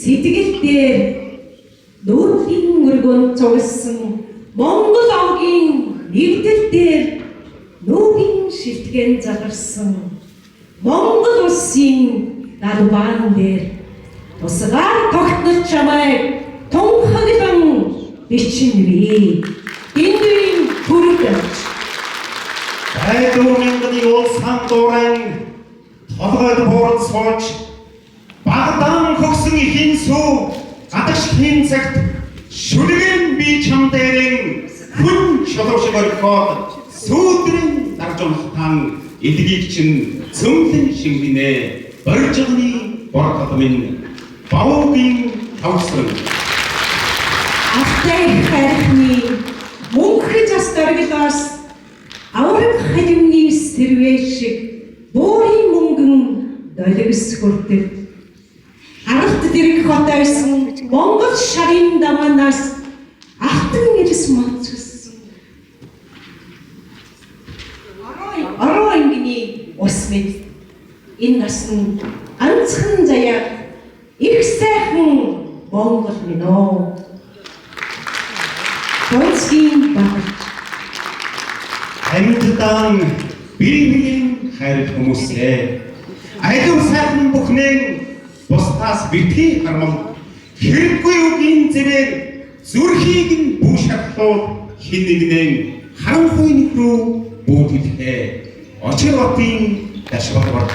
сэтгэл дээр нүүдлийн өргөн цугласан Монгол овгийн нэгдэл дээр нүүгийн шилтгэн загарсан Монгол улсын далбаан дээр тусгаар тогтнол чамайг тунхаглан бичинвэ. Эндүрийн хүрэг дорж. Байдуу мянганы уулсан дуурайн толгойд буурал сууж багдаан хөгсөн ихийн сүү гадагш хийн цагт шүлгэн би чам дээрэн хүн шулуу шиг орхиод сүүдрэн дарж унахтан эдгийг чинь цөмлөн шингэнэ боржигны бортол минь бавуугийн хавсран. Алтай их архины мөнхөж ас дорглоос авраг халимны сэрвээ шиг буурын мөнгөн долгис хүртэл аралт дэрэг хот байсан Монгол шарын даманаас алтан эрс моцгосон ороо ингэний ус мэд энэ насн ганцхан заяа их сайхан Монгол минь оо. Донцгийн багч. Амьтдан бие биеийн хайр хүмүүсээ аливаа сайхан бүхнээ бусдаас битгий хармал хэрэггүй үгийн зэрэг зүрхийг нь бүү шарлуул хин нэгнээ харанхуй нөхрөө бүүтгэлхээ очир хотын дашбалбар.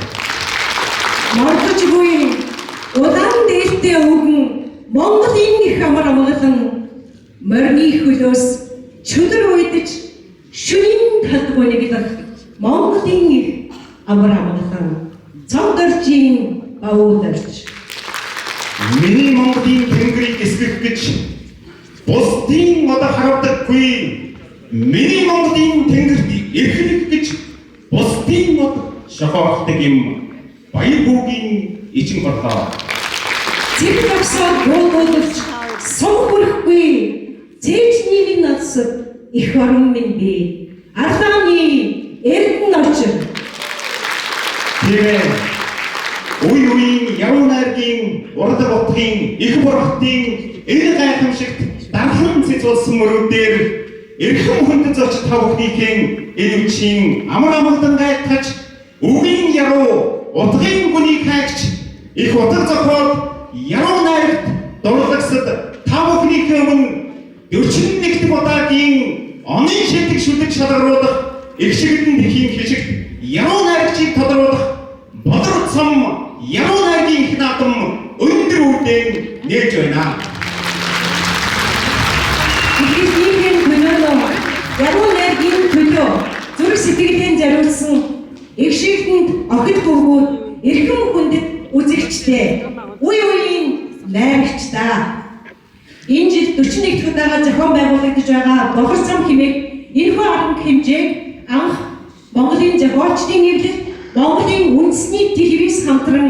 Мордожгүй улаан дээлтэй өвгөн Монголын их амар амгалан морины хөлөөс чөдөр уйдаж шүнийн талд гуниглах Монголын их амар амгалан цог доржийн бавуу дорж. Миний Монголын тэнгэрийг эсгэх гэж бусдын одоо харавдаггүй. Миний Монголын тэнгэрт эрхлэх гэж бусдын мод шохоохдаг юм баяр хүүгийн ичин горлоо. Цэг зогсоод буудуулж сум хүрэхгүй цээжний минь надсад их орон минь би Арлааны Эрдэнэ очир. Тийм үе үеийн яруу найргийн урлаг утгын их бурхтын энэ гайхамшигт дархан цэцүүлсэн мөрүүдээр эрхэм хүндэт зочид та бүхнийхээ энэ үеийн амар амгалан гайтгаж үгийн яруу утгын гүнийг хайгч их утга зохиол яруу найрагт дурлагсад та бүхнийхээ өмнө 41 дахь удаагийн оны шилдэг шүлэг шалгаруулах их шигдэн тэхийн хишигт яруу найрагчийг тодруулах Болор цом яруу найргийн их наадам өндөр үүдэн нээж байна. Тэгэхлийнхэн төлөөнөө яруу найргийн төлөө зүрх сэтгэлийн зориулсан их шигтэнд охид хөвгүүд эрхэм хүндэт үзэгчтэй үе үеийн найрагчдаа. Энэ жил 41 дахь удаага зохион байгуулагдаж байгаа Болор цом хэмээх энэхүү арга хэмжээг анх Монголын зохиолчдын эвлэл Монголын үндэсний телевиз хамтран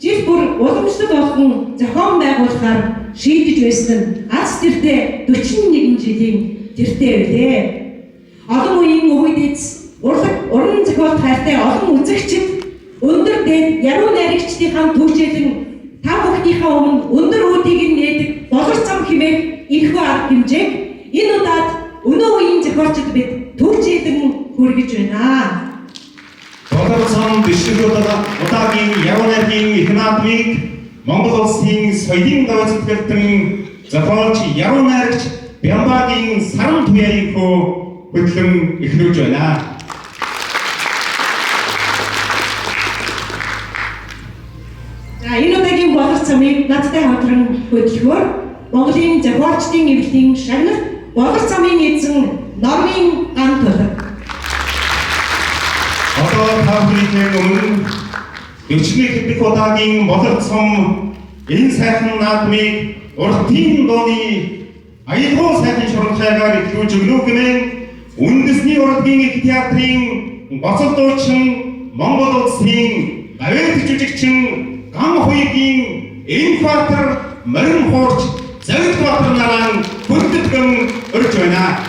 жил бүр уламжлал болгон зохион байгуулахаар шийдэж байсан нь аз тэртээ 41 жилийн тэртээ байлээ. Олон үеийн өвөг дэц урлаг уран зохиолд хайртай олон үзэгчид өндөр дээд яруу найрагчдынхаа түгжээлэн та бүхнийхээ өмнө өндөр үүдийг нь нээдэг Болор цом хэмээх энэхүү арга хэмжээг энэ удаад өнөө үеийн зохиолчид бид түгжээлэн хүргэж байна. Болор цом 41 удаагийн яруу найргийн их наадмыг Монгол улсын соёлын говь зүтгэлтэн зохиолч яруу найрагч Бямбагийн саран туяагийн хөө хөтлөн эхлүүлж байна. За энэ удаагийн Болор цомыг надтай хамтран хөтлөхөөр Монголын зохиолчдын эвлэлийн шагнал Болор цомын эзэн Номын ган тулаг. Одоо та бүхний өмнө 41 дэх удаагийн Болор цом энэ сайхан наадмыг уртын дууны аялгау сайхан шурамхайгаар эхлүүлж өгнө хэмээн үндэсний урлагийн их театрын гоцол дуучин Монгол улсын гавьяат жүжигчин Ган хуйгийн Энхбаатар морин хуурч Загидбаатар наран хүндэтгэн урьж байна.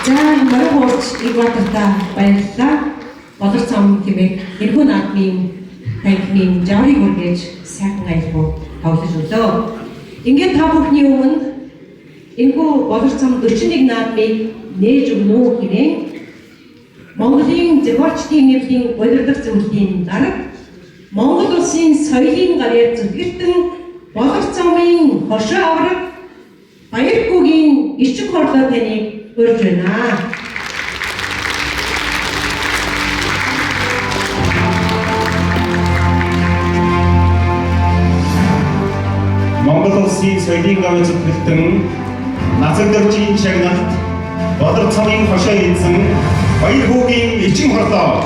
За морин хуурч Игватарта баярлалаа. Болор цом хэмээх энэхүү наадмын танхимын жаврыг хүргээж сайхан аялгау тоглож өглөө. Ингээд та бүхний өмнө энэхүү Болор цом 41 наадмыг нээж өгнө үү хэмээн Монголын зохиолчдын нийгмийн удирдах зөвлөлийн дарга Монгол улсын соёлын гавьяат зүтгэлтэн Болор цомын хошуу авраг Баярхүүгийн эрчим хорлоо таныг урьж байна. Монгол улсын соёлын гавьяат зүтгэлтэн Назар дөржийн шагналт Болор цомын хошоо эзэн Баярхүүгийн эрчим хорлоо.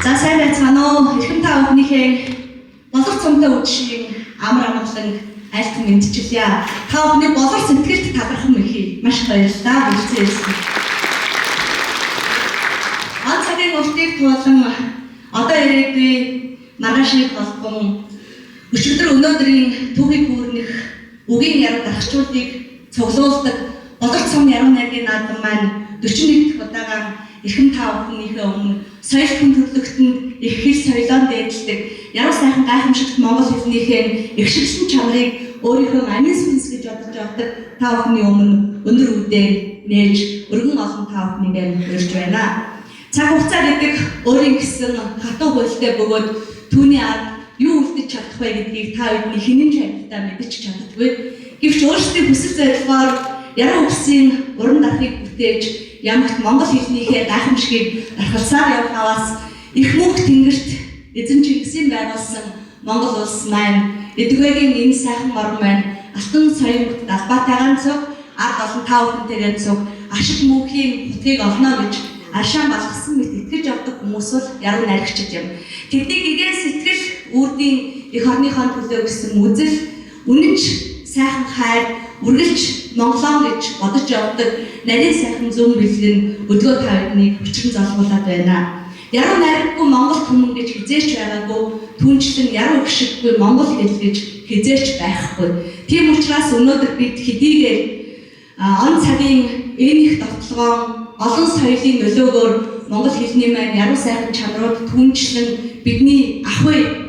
За сайн байцгаана уу? Эрхэм та бүхнийхээ болор цомтой үдшийн амар амгалан айлтган мэдчилье. Та бүхний болор сэтгэлд талархан мэхий. Маш их баярлалаа. Бэлдсэн ирсэн. Он цагийн уртыг туулан одоо ирээдүй маргаашийг холбон өчигдөр өнөөдрийн түүхийг хүүрнэх үгийн яруу дарахчуудыг цуглуулдаг Болор цом яруу найргийн наадам маань 41 дахь удаага эрхэм та бүхнийхээ өмнө соёл хүн төрлөختөнд их хэл соёлоор дээдэлдэг яруу сайхан гайхамшигт монгол хэлнийхээ их шиглэн чанарыг өөрийнхөө амин сүнс гэж бодож явдаг та бүхний өмнө өндөр үдээр нээж өргөн олон та бүхнийг урьж байна. Цаг хугацаа гэдэг өөрийн гэсэн хатуу хуультай бөгөөд түүний ард юу үлдэж чадах вэ гэдгийг та бидний хинэн ч амьтдаа мэдэж чаддаггүй. Гэвч өөрсдийн хүсэл зорилгоор яруу үгсийн уран дарахыг бүтээж ямагт монгол хэлнийхээ гайхамшигыг дархалсаар явахаас их мөнх тэнгэрт эзэн Чингисийн байгуулсан Монгол улс маань эдгэгийн энэ сайхан орн маань алтан соён далбаатайгаан цуг ард олон та бүхэнтэйгээ цуг ашиг мөнхийн хутгийг олно гэж аршаан балгасан мэт итгэж явдаг хүмүүс бол яруу найрагчид юм. Тэдний гэгэн сэтгэл үрдийн эх орныхоо төлөө гэсэн үзэл үнэнч сайхан хайр үргэлж Монголон гэж бодож явдаг нарийн сайхан зүүн бэлэг нь өдгөө та бүхнийг хүчрэн золгуулад байна. Яруу найраггүй Монгол түмэн гэж хизээч байгаагүй, түнчлэн яруу гшиггүй Монгол хэл гэж хизээч байхгүй. Тийм учраас өнөөдөр бид хэдийгээр он цагийн энэ их довтлогоон олон соёлын нөлөөгөөр монгол хэлний маань яруу сайхан чанарууд түнчлэн бидний ахуй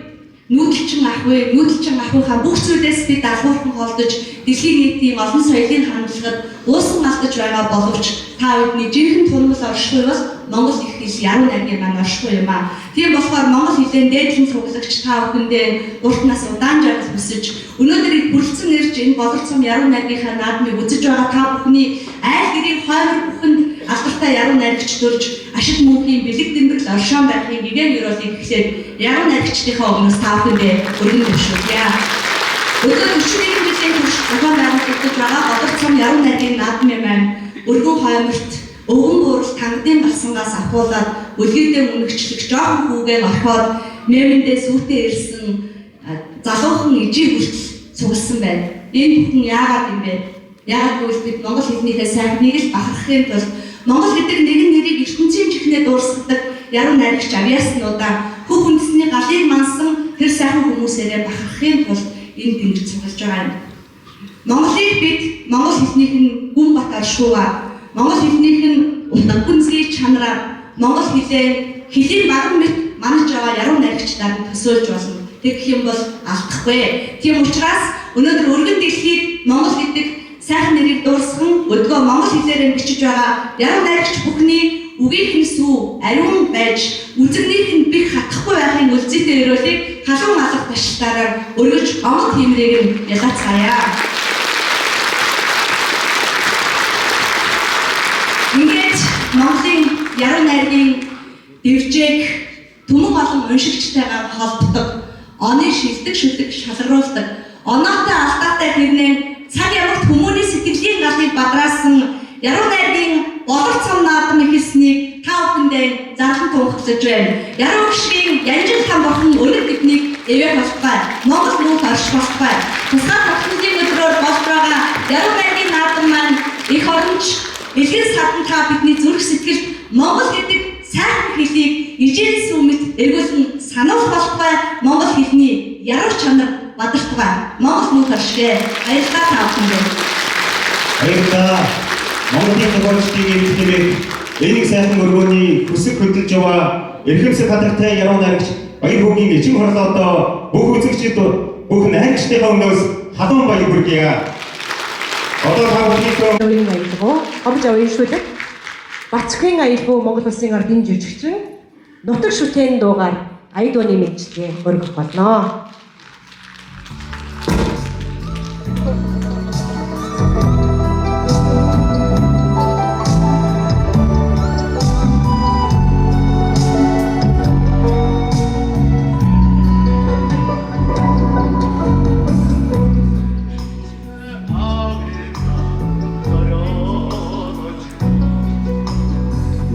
нүүдэлчин ахуй, нүүдэлчин ахуйхаа бүх зүйлээс бид алгуурхан холдож дэлхийн нийтийн олон соёлын хандлагад уусан алдаж байгаа боловч та бидний жинхэнэ тунмал оршихуй бол монгол их хэл яруу найргийн маань оршихуй юм аа. Тийм болохоор монгол хэлэн дээдлэн цуглагч та бүхэндээ урт нас удаан жаргал хүсэж өнөөдөр их бүрэлдсэн ирж энэ Болор цом яруу найргийнхаа наадмыг үзэж байгаа та бүхний айл гэрийн хоймор бүхэнд алдартай яруу найрагч төрж ашиг мөнхийн бэлэг дэмбэрэл оршоон байхыг гэгэн ёроолыг эхлээд яруу найрагчдынхаа өмнөөс та бүхэндээ өргөн төвшүүлье. Өдөр 41 жилийн турш зохион байгуулагдаж байгаа Болор цом яруу найргийн наадмын маань өргөн хойморт өвгөн буурал тангадын галсангаас ахуулаад үлгийдээ үнэгчлэх жоохон хүүгээ орхиод нэмэндээ сүйтэй ирсэн залуухан ижиг хүртэл цугласан байна. Энэ бүхэн яагаад юм бэ? Яагаад гэвэл бид монгол хэлнийхээ сайхныг л бахархахын тулд Монгол гэдэг нэгэн нэрийг ертөнцийн чихнээ дуурсгадаг яруу найрагч авьяаснуудаа хөх үндэсний галыг мансан тэр сайхан хүмүүсээрээ бахархахын тулд энд ингэж цуглаж байгаа юм. Монголыг бид монгол хэлнийх нь гүн бат оршихуйгаа, монгол хэлнийх нь утга гүнзгий чанараар монгол хэлээ хэлийн баруун мэт манаж байгаа яруу найрагчдаар нь төсөөлж болно. Тэгэх юм бол алдахгүй. Тийм учраас өнөөдөр өргөн дэлхийд монгол гэдэг сайхан нэрийг дуурсган өдгөө монгол хэлээрээ бичиж байгаа яруу найрагч бүхний үгийнх нь сүү ариун байж үзэгнийх нь бих хатахгүй байхын үлзийтэй өрөөлийг халуун алга ташлаараа өргөж онгод хиймрийг нь ялаацгаая. Ингээд Монголын яруу найргийн дэвжээг түмэн олон уншигчтайгаа холбодог, оны шилдэг шүлэг шалгаруулдаг, оноотой алдаатай хэрнээ цаг ямагт хүмүүний сэтгэлийн галыг бадраасан яруу найргийн Болор цом наадам эхэлснийг та бүхэндээ зарлан тунхаглаж байна. Яруу гишгийн янжин хан бурхан өнөр биднийг эвэх болтугай, Монгол нүүх орших болтугай. Тусгаар тогтнолын өдрөөр болж байгаа яруу найргийн наадам маань эх оронч элгэн садан та бидний зүрх сэтгэлд Монгол гэдэг сайхан хэлийг ижил сүмэд эргүүлэн сануулах болтугай, Монгол хэлний яруу чанар бадартугай, Монгол нүүх оршигээ. Баярлалаа та бүхэндээ. Баярлалаа. Монголын зохиолчдын эвлэл хэмээх энийг сайхан өргөөний хүсэг хөдөлж яваа эрхэмсэг хатагтай яруу найрагч Баяр хөгийн эчин хорлоодоо бүх үзэгчид бүх найрагчдынхаа өмнөөс халуун баяр хүргье. Одоо та бүхний Аявын аялгау, Гомж авийн шүлэг, Бацхийн аялгау Монгол Улсын ардын жүжигчин нутаг шүтэн дуугаар ая дууны мэндчилгээ өргөх болно.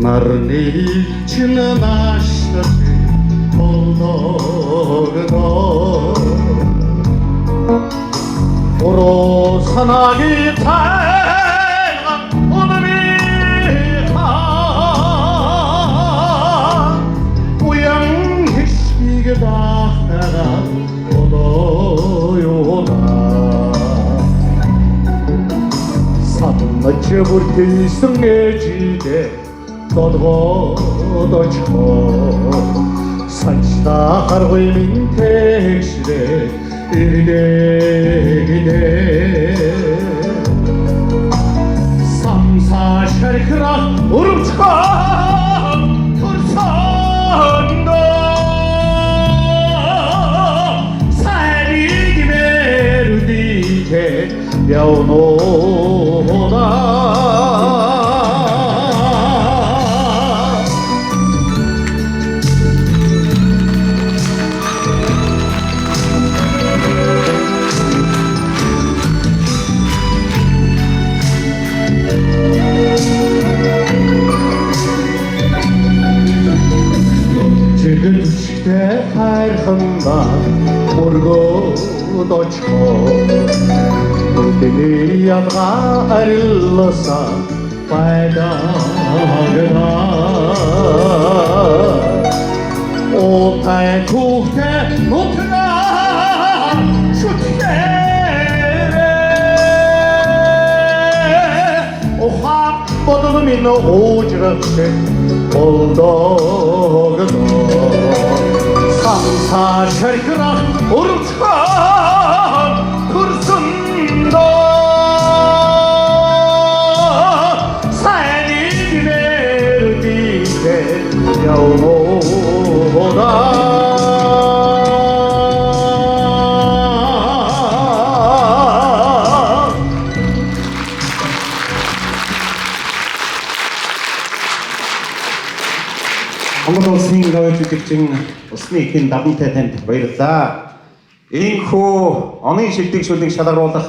Нарны нааштай болдогно 오로선하기 태양 오늘이 우양 희식이 다하라 오도요나 Саднач бүртийсэн ээжиде тодгоодочхоо санчта харгуй минь тэгшрэ ирдэгдэ самса шархрах өрөвчхөө төрсөндөө сайрыг мэрдийхэ явноо. Жигэлжтэй хайрхандаа мөргөөд очихоо Нүдний ялгаа арилсаа байдагна. Уутай түүхтэй нутгаа шүтгэрээ Ухаан бодол минь уужрах шиг болдогно. Самса шархрах өрөвчхөн төрсөндөө сайныг мэрдийхэ явноо. Монгол улсын говь жүжигчин усны ихэн давантай танд баярлалаа. Ийхүү оны шилдэг шүлэг шалгаруулах,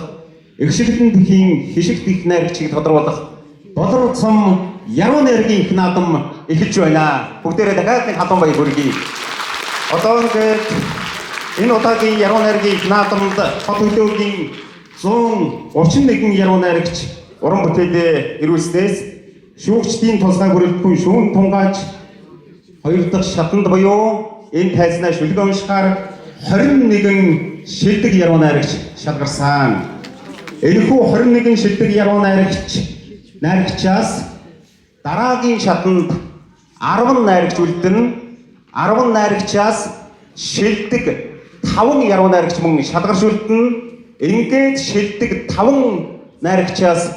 эгшиглэн тхийн хишиг дэх найрагчийг тодруулах болор цом яруу найргийн их наадам эхэлж байна. Бүгдээрээ дахиад нэг халуун баяр хүргэе. Одоо ингээд энэ удаагийн яруу найргийн их наадамд хот хөдөөгийн 131 яруу найрагч уран бүтээлээ ирүүлснээс шүүгчдийн тусгай бүрэлдэхүүн шүүн тунгааж хоёр дахь шатанд буюу энэ тайзнаа шүлэг уншихаар 21 шилдэг яруу найрагч шалгарсан. Энэхүү 21 шилдэг яруу найрагчаас дараагийн шатанд 10 найрагч үлдэнэ. 10 найрагчаас шилдэг 5 яруу найрагч мөн шалгарч үлдэнэ. Ингээд шилдэг 5 найрагчаас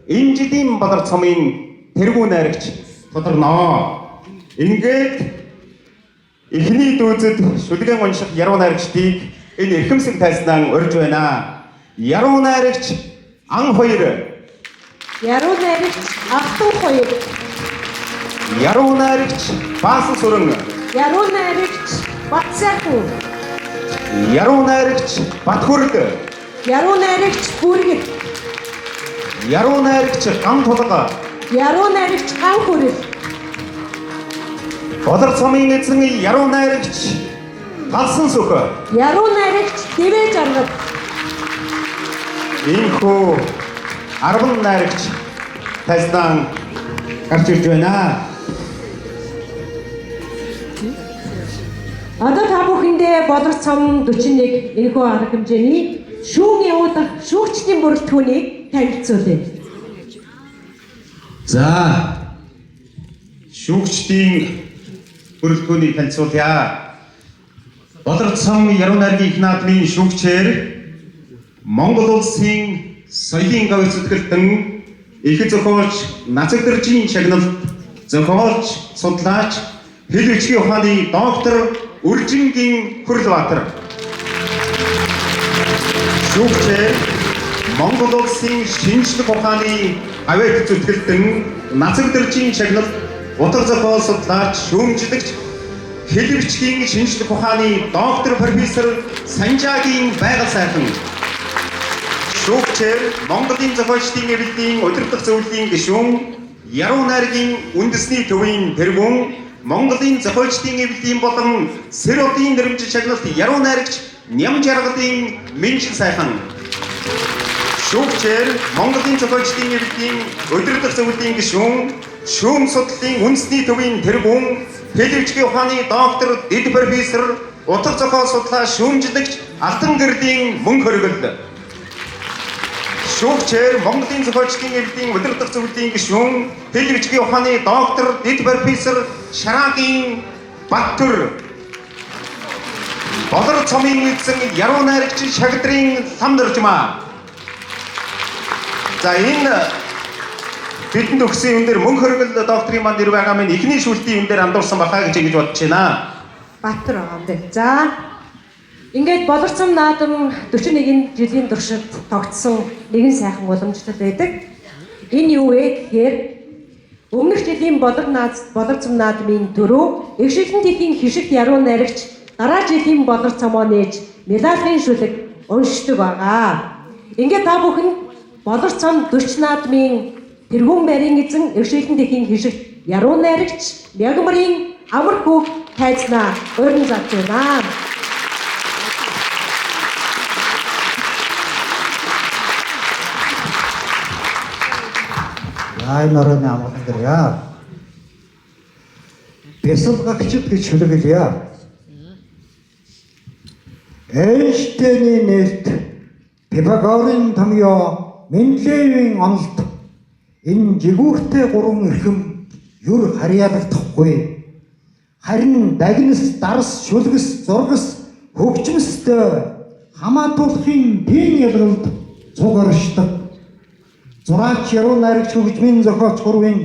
энэ жилийн Болор цомын тэргүүн найрагч тодорно. Ингээд эхний дүүзэд шүлгэн унших яруу найрагчдыг энэ эрхэмсэг тайзнаа урьж байна. Яруу найрагч Ан хоёр, Яруу найрагч Алтан хоёр, яруу найрагч Баасан сүрэн, яруу найрагч Батсайхан, яруу найрагч Батхүрд, яруу найрагч Бүргэд, яруу найрагч Ган тулга, яруу найрагч Ган хүрэл, Болор цомын эзэн яруу найрагч Галсан сүх. яруу найрагч Дэвэ жаргал, Ийхүү 10 найрагч тайзнаа гарч ирж байна. Одоо та бүхэндээ Болор цом 41 энэхүү арга хэмжээний шүүн явуулах шүүгчдийн бүрэлдэхүүнийг танилцуулъя. За, шүүгчдийн бүрэлдэхүүнийг танилцуулъя. Болор цом Яруу найргийн их наадмын шүүгчээр Монгол улсын соёлын говь зүтгэлтэн их зохиолч Нацагдэржийн шагналт зохиолч, судлаач, хэл бичгийн ухааны доктор Үржингийн Хүрлбаатар. Шүүгчээр Монгол улсын шинжлэх ухааны авиат зүтгэлтэн Нацагдэржийн шагналт утга зохиол судлаач, шүүмжлэгч, хэл бичгийн шинжлэх ухааны доктор профессор Санжаагийн байгаль сайхан. Шүүгчээр Монголын зохиолчдын эвлэлийн удирдах зөвлөлийн гишүүн, Яруу найргийн үндэсний төвийн тэргүүн, Монголын зохиолчдын эвлэлийн болон Сэр одын нэрмж шагналт яруу найрагч Ням жаргалын Мэнжин сайхан. Шүүгчээр Монголын зохиолчдын эвлэлийн удирдах зөвлөлийн гишүүн, шүүм судлалын үндэсний төвийн тэргүүн, хэл бичгийн ухааны доктор, дэд профессор, утга зохиол судлаа шүүмжлэгч Алтан гэрлийн мөн хөргөл. Шүүгчээр Монголын зохиолчдын эвлэлийн удирдах зөвлөлийн гишүүн, хэл бичгийн ухааны доктор, дэд профессор Шараагийн Баттүр. Болор цомын эзэн яруу найрагч Шагдрын лам нөржмаа. За, энэ бидэнд өгсөн юм дээр мөн хөргөл докторийн манд нэр байгаа минь эхний шүүлтийн юм дээр андуурсан баха гэж ингэж бодож байна. Баатар байгаа юм дээ. За, ингээд Болор цом наадам 41 жилийн туршид тогтсон нэгэн сайхан уламжлал байдаг. Энэ юу вэ гэхээр өмнөх жилийн Болор наад Болор цом наадмын дөрөв Эгшиглэн дэлхийн хишигт яруу найрагч дараа жилийн Болор цомоо нээж Милалын шүлэг уншдаг байгаа. Ингээд та бүхэн Болор цом 40 наадмын тэргүүн байрын эзэн Эгшиглэн дэлхийн хишигт яруу найрагч Мягмарын амар хүүг тайзнаа урин зарж байна. За, энэ оройн амгалан дэрье. Бясалгагчид гэж шүлгэлье. Эйнштейний нээлт, Пифагорын томьёо, Менделеевийн онолт энэ жигүүртэй гурван эрхэм юр харьяалагдахгүй. Харин дагнас, дарс, шүлгэс, зургас, хөгжмөстэй хамаатуулахын тийм ялгалд цуг оршдог. Зураач, яруу найрагч, хөгжмийн зохиолч гурвын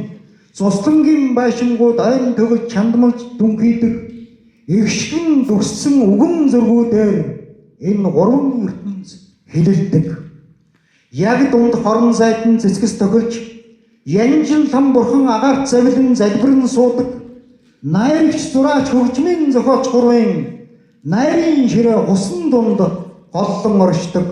цуслангийн байшингууд айн төгөлж чандмалж дүнхийдэг эгшгэн дүрссэн үгэн зөргүүдээр энэ гурван ертөнц хилэлдэг. Яг дунд хорон зайдан цэцгэс тохилж янжин лам бурхан агаарт завилан залбирэн суудаг. Найрагч, зураач, хөгжмийн зохиолч гурвын найрын ширээ усан дунд голлон оршдог.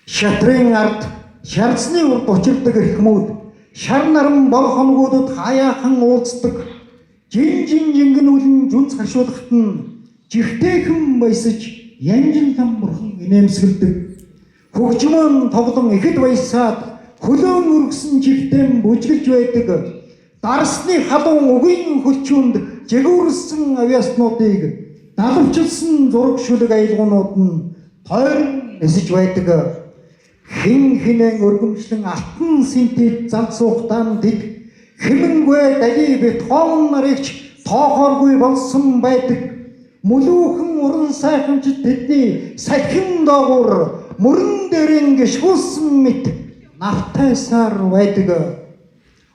Шатрын ард шарцны урд учирдаг эрхмүүд шар наран бор хоногудад хаяахан уулздаг. Жин жин жингэнүүлэн жүнц хашуулахад нь жигтэйхэн баясаж янжин там бурхан инээмсэглэдэг. Хөгжмөн тоглон ихэд баясаад хөлөөн өргөсөн жигтэйн бүжгэлж байдаг. Дарсны халуун үгийн хөлчүүнд жигүүрсэн авьяаснуудыг далавчилсан зураг шүлэг аялгуунууд нь тойрон нисэж байдаг. Хин хинэн өргөмжлөн алтан синтед зал суухдаа тэд хэмэнгүй дали Бетховен нарыг ч тоохооргүй болсон байдаг. Мөлүүхэн уран сайханч тэдний салхин доогуур мөрөн дээрэн гишгүүлсэн мэт навтайсаар байдаг.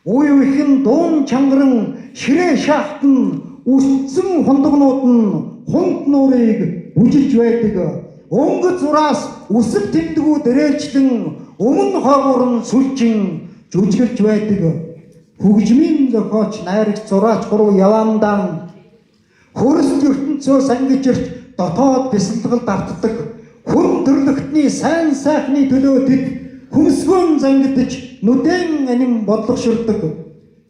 Үе үехэн дуун чангаран ширээ шахтан үсцэн хундагнууд нь хунт нуурыг бүжиж байдаг. Өнгө зураас үсэг тэмдгүү дэрээлжлэн өмнө хойгуур нь сүлжин жүжиглж байдаг. Хөгжмийн зохиолч, найрагч, зураач гурав яваандаан хөрст ертөнцөөс ангиж ирч дотоод бясалгал давтдаг. Хүн төрлөختний сайн сайхны төлөө тэд хөмсгөн зангидаж нүдэн анин бодлогоширдог.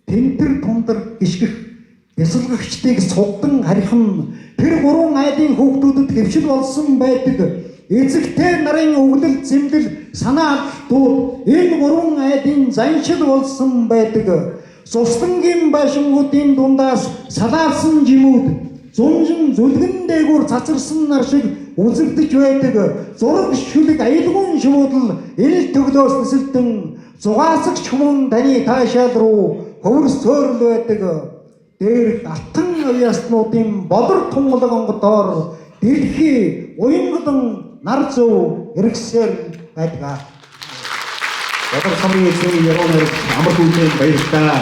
Тэнтэр тундар гიშгэх бясалгагчдыг сугдан харих нь тэр гурван айлын хүүхдүүдэд хэвшил болсон байдаг. Эзэгтэй нарын өглөл зэмлэл санаа алдалтууд энэ гурван айлын заншил болсон байдаг. Суслангийн байшингуудын дундаас салаалсан жимүүд зунжин зүлгэн дээгүүр цацарсан нар шиг үзэгдэж байдаг. Зураг шүлэг аялгуун шивуудал эрэл төглөөс нисэлтэн Зугаасагч хүмүүн таны таашаал руу хөвөр сөөрөл байдаг. Дээрх алтан авьяаснуудын болор тунгалаг онгодоор дэлхий уянгалан нар зөв эргэсээр байдаг. Болор сумын эзэн яруу найрагч Амар Хүлээн баярлалаа.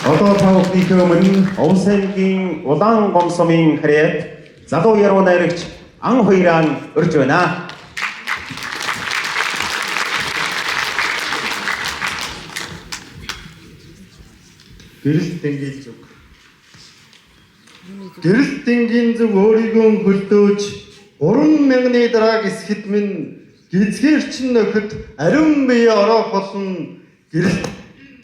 Одоо та бүхнийхээ өмнө Овс аймгийн Улаан гом сумын харьяат залуу яруу найрагч Ан Хоёран урьж байна. Гэрэл дэнгийн зүг. Гэрэл дэнгийн зүг өөрийгөө хөлдөөж 3000-ны дараа гисгэд минь гизгэрчин нөхөд ариун бие ороох болно. Гэрэл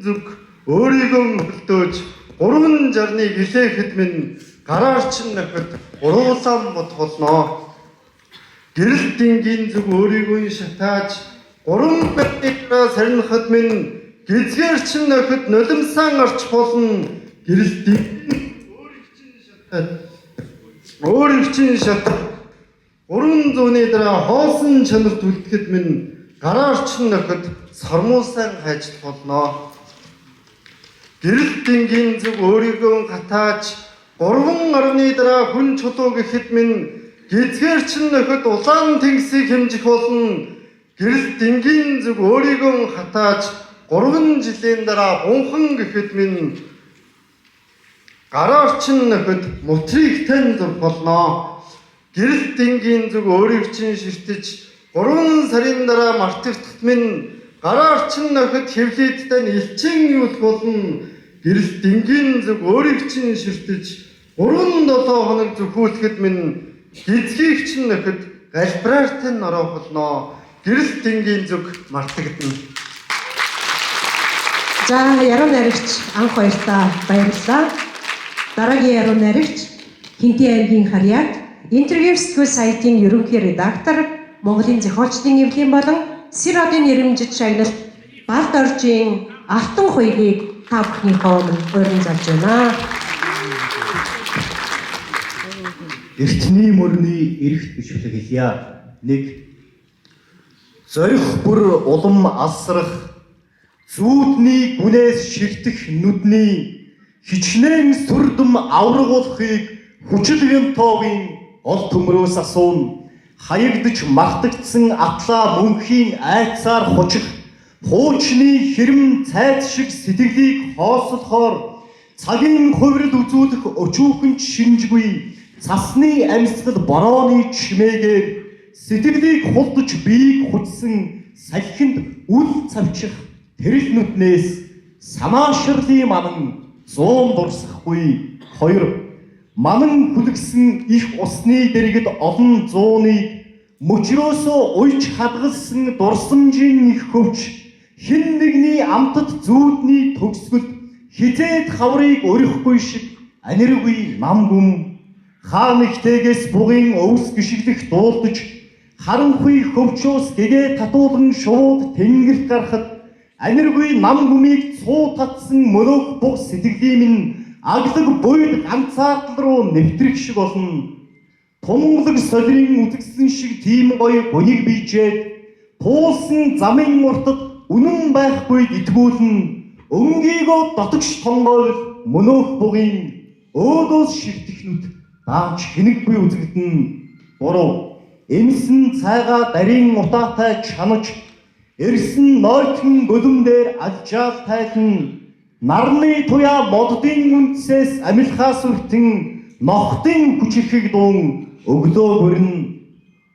зүг өөрийгөө хөлдөөж 360-ны гэлээхэд минь гараарчин нөхөд уруулаан бод болно. Гэрэл дэнгийн зүг өөрийгөө шатааж 3000-ны дараа сарнихад минь гизгэрчин нөхөд нулимсан арч болно. Гэрэл дэнгийн өөрийг чинь шатах 300-ны дараа хоосон чанарт үлдэхэд минь гараарчин нөхөд сормуусайн хайжлах болно. Гэрэл дэнгийн зүг өөрийгөө гатааж 3.10-ны дараа хүн чулуу гэхэд минь гизгэрчин нөхөд улаан тэнгисийг хэмжих болно. Гэрэл дэнгийн зүг өөрийгөө хатааж 3 жилийн дараа бунхан гэхэд минь гараарчин нөхөд мутрийг тань зурх болно. Гэрэл дэнгийн зүг өөрийг чинь ширтэж 3 сарын дараа мартагдахад минь гараарчин нөхөд хэвлийд тань элчин юулах болно. Гэрэл дэнгийн зүг өөрийг чинь ширтэж 3-7 хоног зөвхүүлэхэд минь гизгийг чинь нөхөд галбираар тань ороох болно. Гэрэл дэнгийн зүг мартагдана. За яруу найрагч Анх хоёртаа баярлалаа. Дараагийн яруу найрагч Хинти аймгийн харьяат интервью сэтгүүл сайтын ерөнхий редактор Монголын зохиолчдын эвлийн болон Сэр одын нэрэмжит шагналт Балд оржийн Алтан хуйгийг та бүхнийхээ өмнө урин зарж байна. Эртний мөрний эрэгт бишвлэг хэлье. 1. Зорих бүр улам алсрах зүүдний гүнээс ширтэх нүдний хичнээн сүрдэм аврагуулахыг хүчил винтовын ол төмрөөс асуун. Хаягдж мартагдсан атлаа мөнхийн айцаар хучих хуучны хэрэм цайз шиг сэтгэлийг хоосолхоор цагийн хувирал үзүүлэх өчүүхэн ч шинжгүй цасны амьсгал борооны чимээгээр сэтгэлийг хулдаж биеийг хүчсэн салхинд үл цавчих тэрэл нүднээс санаашрлын манан 100 дурсахгүй. 2. Манан хүлгсэн их усны дэргэд олон зууныг мөчрөөсөө уйж хадгалсан дурсамжийн их хөвч хэн нэгний амтат зүүдний төгсгөлд хизээд хаврыг өрөхгүй шиг аниргүй нам гүм хаа нэгтэйгээс бугын өвс гიშгэлэх дуулдаж харанхуй хөвчөөс гэгээ татуулан шууд тэнгэрт гарахад аниргүй нам гүмийг цуу татсан мөнөөх буг сэтгэлийн минь аглаг буйд ганцаардал руу нэвтрэх шиг болно. Тунгалаг солирын үзэгсэн шиг тийм гоё гуниг бийжээд туулсан замын уртад үнэн байхгүйд итгүүлэн өнгийгөө дотогш тонгойл мөнөөх бугын өөдөөс ширтэх нүд даамч хинэггүй үзэгдэн. 3. Эмсэн цайгаа дарийн утаатай чанаж эрсэн нойтхон гөлөм дээр алжаал тайлан нарны туяа моддын үндсээс амилхаас үртэн нохтын хүчирхэг дуун өглөө бүрэн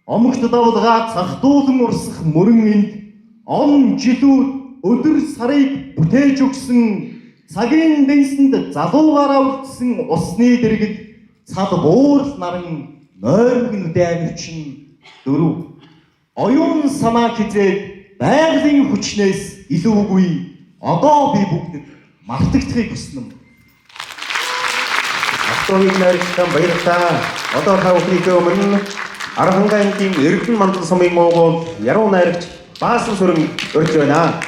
омогт давлгаа цахдуулан урсах мөрөн энд он жилүүд өдөр сарыг бүтээж өгсөн цагийн дэнсэнд залуугаараа үлдсэн усны дэргэд цад буурал наран нойрмог нүдэ амирчин. 4. Оюун санаа хизээд байгалийн хүчнээс илүүгүй одоо би бүгдэд мартагдахыг хүснэ. Автогийн найрагчтай баярлалаа. Одоо та бүхнийхээ өмнө Архангай аймгийн Эрдэнэ Мандан сумын уугуул яруу найрагч Баасан сүрэн урьж байна.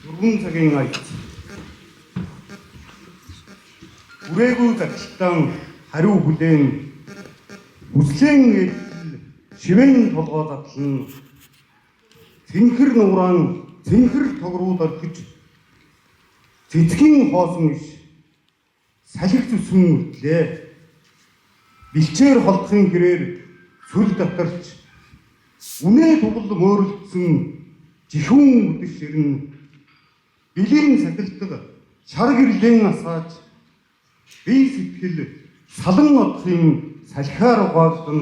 Дөрвөн цагийн аяц. Үрээгүй загталтан хариу хүлээн Нислэн элэл шивэн толгой задлан цэнхэр нууран цэнхэр тогрууд орхиж цэцгийн хоосон иш салхи зүсэн мөртлээ. Бэлчээр холдохын хэрээр сүл татарч үнээ тугал мөөрөлдсөн жихүүн үдэш ирнэ. Билийн сахилтаг шар гэрлэн асааж бие сэтгэл салан одохын салхиар угаалдан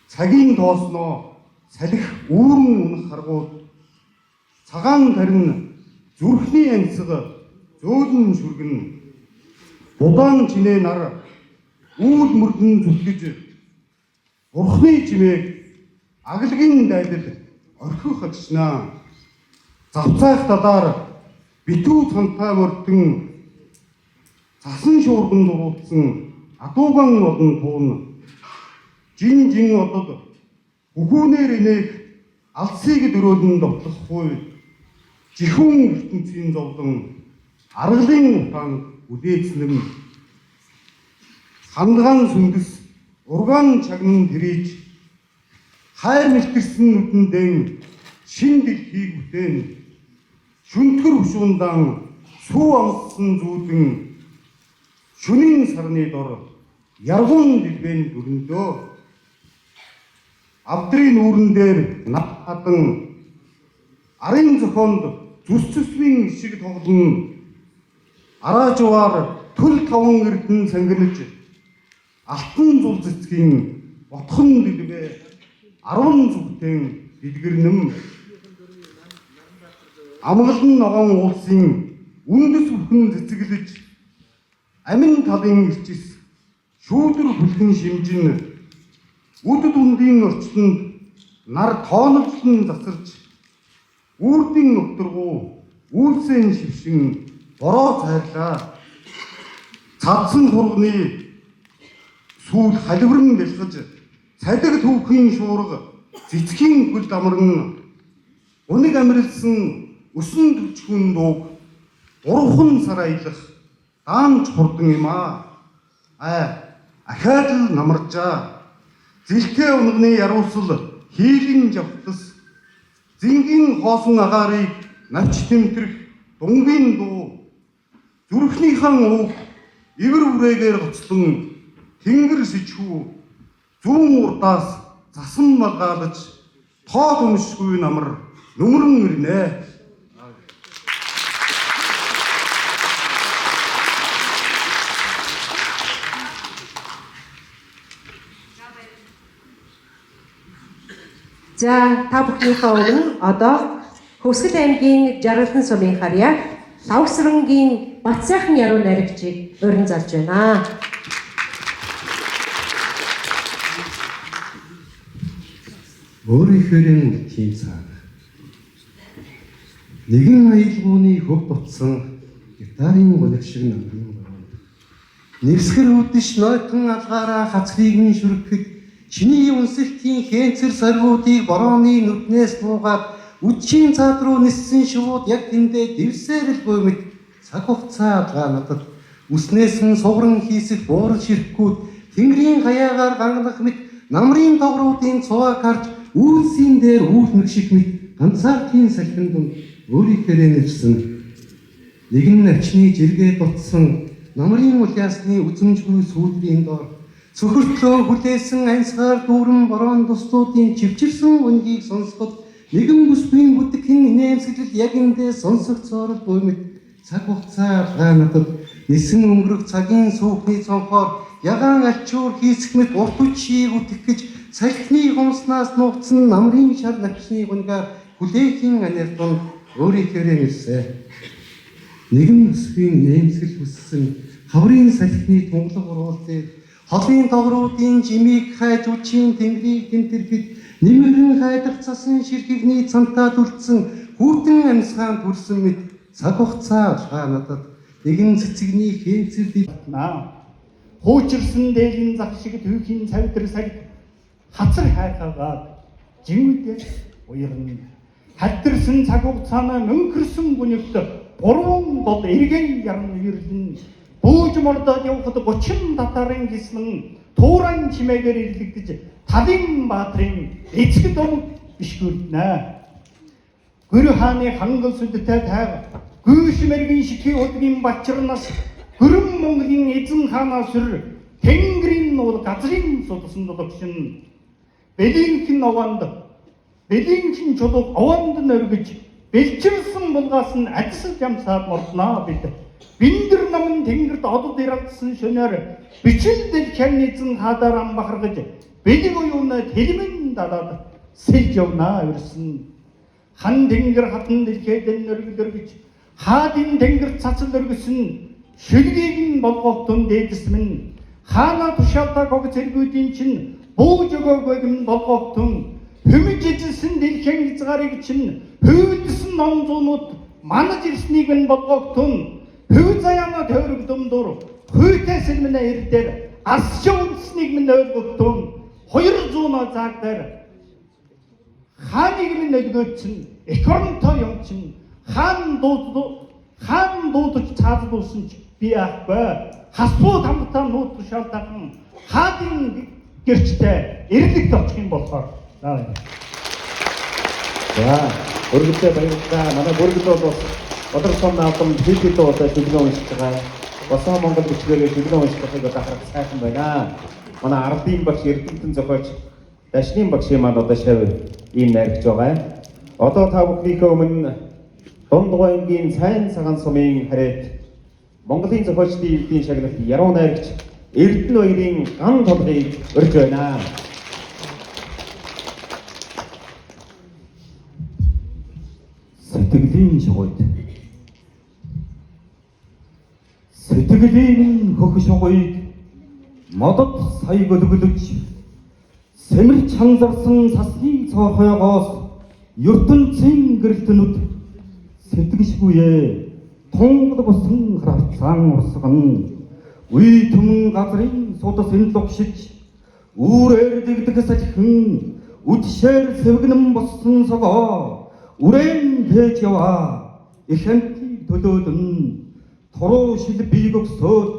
цагийн тоосноо салхи үүрэн унах харгууд цагаан тарин зүрхний янсаг зөөлөн шүргэн будаан чинээ нар үүл мөрдөн зүтгэж бурхны чимээг агалгийн дайдал орхих ажснаа. Завцаах талаар битүү цантай мөрдөн засан шуурган дуруулсан адууган олон туун жин жин одод бүхүүнээр инээх алсыг дөрөөлөн довтлохгүй жихүүн ертөнцийн зовлон аргалын утаанд үлээцнэм хандган сүндэс ургаан чагнан тэрийж хайр мэлтэрсэн нүдэндэн шин дэлхийг бүтээн шүнтгэр хөшуундаан сүү амссан зүүдэн шөнийн сарны дор яргуун дэлбэн дүрэндөө авдрын нүүрэн дээр над хадан арын зохионд зүс зүсмийн ишиг тоглон араажваар төл таван эрдэн сангинаж алтан зул цэцгийн ботхон дэлбэ 10 зүгтэн дэлгэрнэм амгалан ногоон уулсын үндэс бүхэн цэцэглэж амин талын ирчис шүүдэр хүлгэн шимжин үд дундын орчлонд нар тооноллон засарч үрдийн нутаргуу үйлсэн шившин бороо цайрлаа. Цадсан хурганы сүүл халивран бэлгэж цалиг түүхийн шуурга цэцгийн хөл дамарн унаг амрилсан өсөн түлчгүн дууг 3 сар аялах даамж хурдан юм аа. Ай ахаад л намаржаа. Зэлтэй унганы яруусал хийлэн жавхлас зингийн хоосон агаарыг навч тэмтрэх дунгийн дуу зүрхнийхэн ууг ивэр үрээгээр гоцлон тэнгэр сэжхүү зүүн урдаас засан малгаалж тоо түмшгүй намар нүмерэн ирнэ. За та бүхнийхээ өмнө одоо Хөвсгөл аймгийн Жаргалан сумын харьяа Лавсрангийн Батсайхан яруу найрагчийг урин залж байна. Өөрийнхөө үлтийн цаана нэгэн аялгууны хөв дутсан гитарын гоног шиг намрын бороонд нэвсгэр үдэш нойтон алгаараа хацрыг минь шүргэхэд чиний үнсэлтийн хэнцэр саргуудыг борооны нүднээс нуугаад үдшийн цаад руу ниссэн шувууд яг тэндээ дэвсээр л буй мэт цаг хугацаа алгаа надад үснээс нь сугран хийсэх буурал ширхгүүд тэнгэрийн хаяагаар ганганах мэт намрын тогруудын цувааг харж үйлсийн дээр үйл мэгших мэт ганцаардын салхин дунд өөрийнхөөрээ нэрсэн нэгэн навчны жиргээ дутсан намрын улаасны үзэмжгүй сүүдрийн дор цөхөртлөө хүлээсэн аньсгаар дүүрэн борон тустуудын чивчирсэн үнгийг сонсоход нэгэн бүсгүй бүтгэн инээмсэглэл яг эндээ сонсогцоор л буй мэт цаг хугацаа алгаа надад нисэн өнгөрөх цагийн сүүхний цонхоор ягаан альчуур хийсэх мэт урт үчийг үтгэх гэж салхины гомснаас нуугдсан намрын шар навчны гунгаар хүлээхийн анир дунд өөрийнхөөрээ нэрсэ. Нэгэн бүсгүй нэмсгэл хүссэн хаврын салхины тунгалаг уруул дээр холын тогруудын жимийг хайж үчийн тэнгэрийг тэмтэрхэд нэмэрэн хайдах цасан ширхэгний цантаад үлдсэн хүүтэн амьсгаан төрсөн мэт цаг хугацаа алгаа надад нэгэн цэцэгний хэнцэр наа. Хуучирсан дээлийн зах шиг түүхийн цавдар сагд хацар хайхаагаад жингүүдээс уярна. Халтарсан цаг хугацаанаа мөнхөрсөн гүнигт гурван гол эргэн яран үерлэн бүүж мордоод явхад 30 татарын гислэн Тууран чимээгээр ирлэгдэж Талын баатрын эцэг домог бишгүрднэ. Гүр хааны хангал сүдтэй тайг гүйш мэргийн шихийн удгийн бачирнаас Гүрэн Монголын эзэн хаанаас сүр Тэнгэрийн нуул газрын судсан дологшин Бэлийнхэн овонд бэлийнхэн чулууг овонд нөргөж бэлчирсэн булгаас нь адис жамсаад мордноо бид. Биндэр намын тэнгэрт одод ирэлдсэн шөнөөр бичил дэлхэн эзэн хадаар ам бахаргаж бэлэг уюунаа тэлмэн далаад сэлж явнаа өрсөн. Хан тэнгэр хатан дэлхийд нөргөлөргөж хаадын тэнгэр цацал өргөсөн шүлгийг нь болгоохтун дээдэс минь хаана тушаалтаа гог цэргүүдийн чинь бууж өгөөгүй нь болгоохтун хүмж эзэлсэн дэлхийн хязгаарыг чинь хөвөлдсөн ном зуунууд манаж ирснийг нь болгоохтун хөв заяана тойрог дундуур хүйтэй сэлмэнэ эрдээр асч үндэснийг минь ойлгохтун 200 зааг дээр хааныг минь өлгөөцөн эх оронтой юм чинь хаан дуудаж цаазлуулсан ч би яахгүй хасуу тамгтаа нууд тушаалтайхан хаадын гэрчтэй эрлэгт очих юм болохоор за өргөдөө баярлалаа. Манай бүргэдөө бол Бодрог сум наадам хэд хэдэн удаа шүлгэн уншиж байгаа. Босоо Монгол бичгээрээ шүлгэн унших байхыг одоо харах сайхан байна. Манай ардын багш Эрдэмтэн зохиолч Дашны багшийн маань одоо шав ийм найрагч байгаа. Одоо та бүхнийхээ өмнө Дундгой ангийн сайн цагаан сумын харайт Монголын зохиолчдын эвлийн шагналт яруу найрагч Эрдэнэ баярын ган толгыг урьж байна. Сэтгэлийн шугуйд сэтгэлийн хөх шугуйд модод сая гөлөглөж сэмэрч ханзарсан сасны цоохойгоос ертөнцийн гэрэлтнүүд сэтгэшгүй тунгал бусан харцаан урсган үе түмэн газрын судас энэлгшиж үүрээр дэгдэх салхин үдшээр сэвгэнэн боссон согоо үрээн тээж яваа их амтыг төлөөлөн туруу шил бийг өгсөөд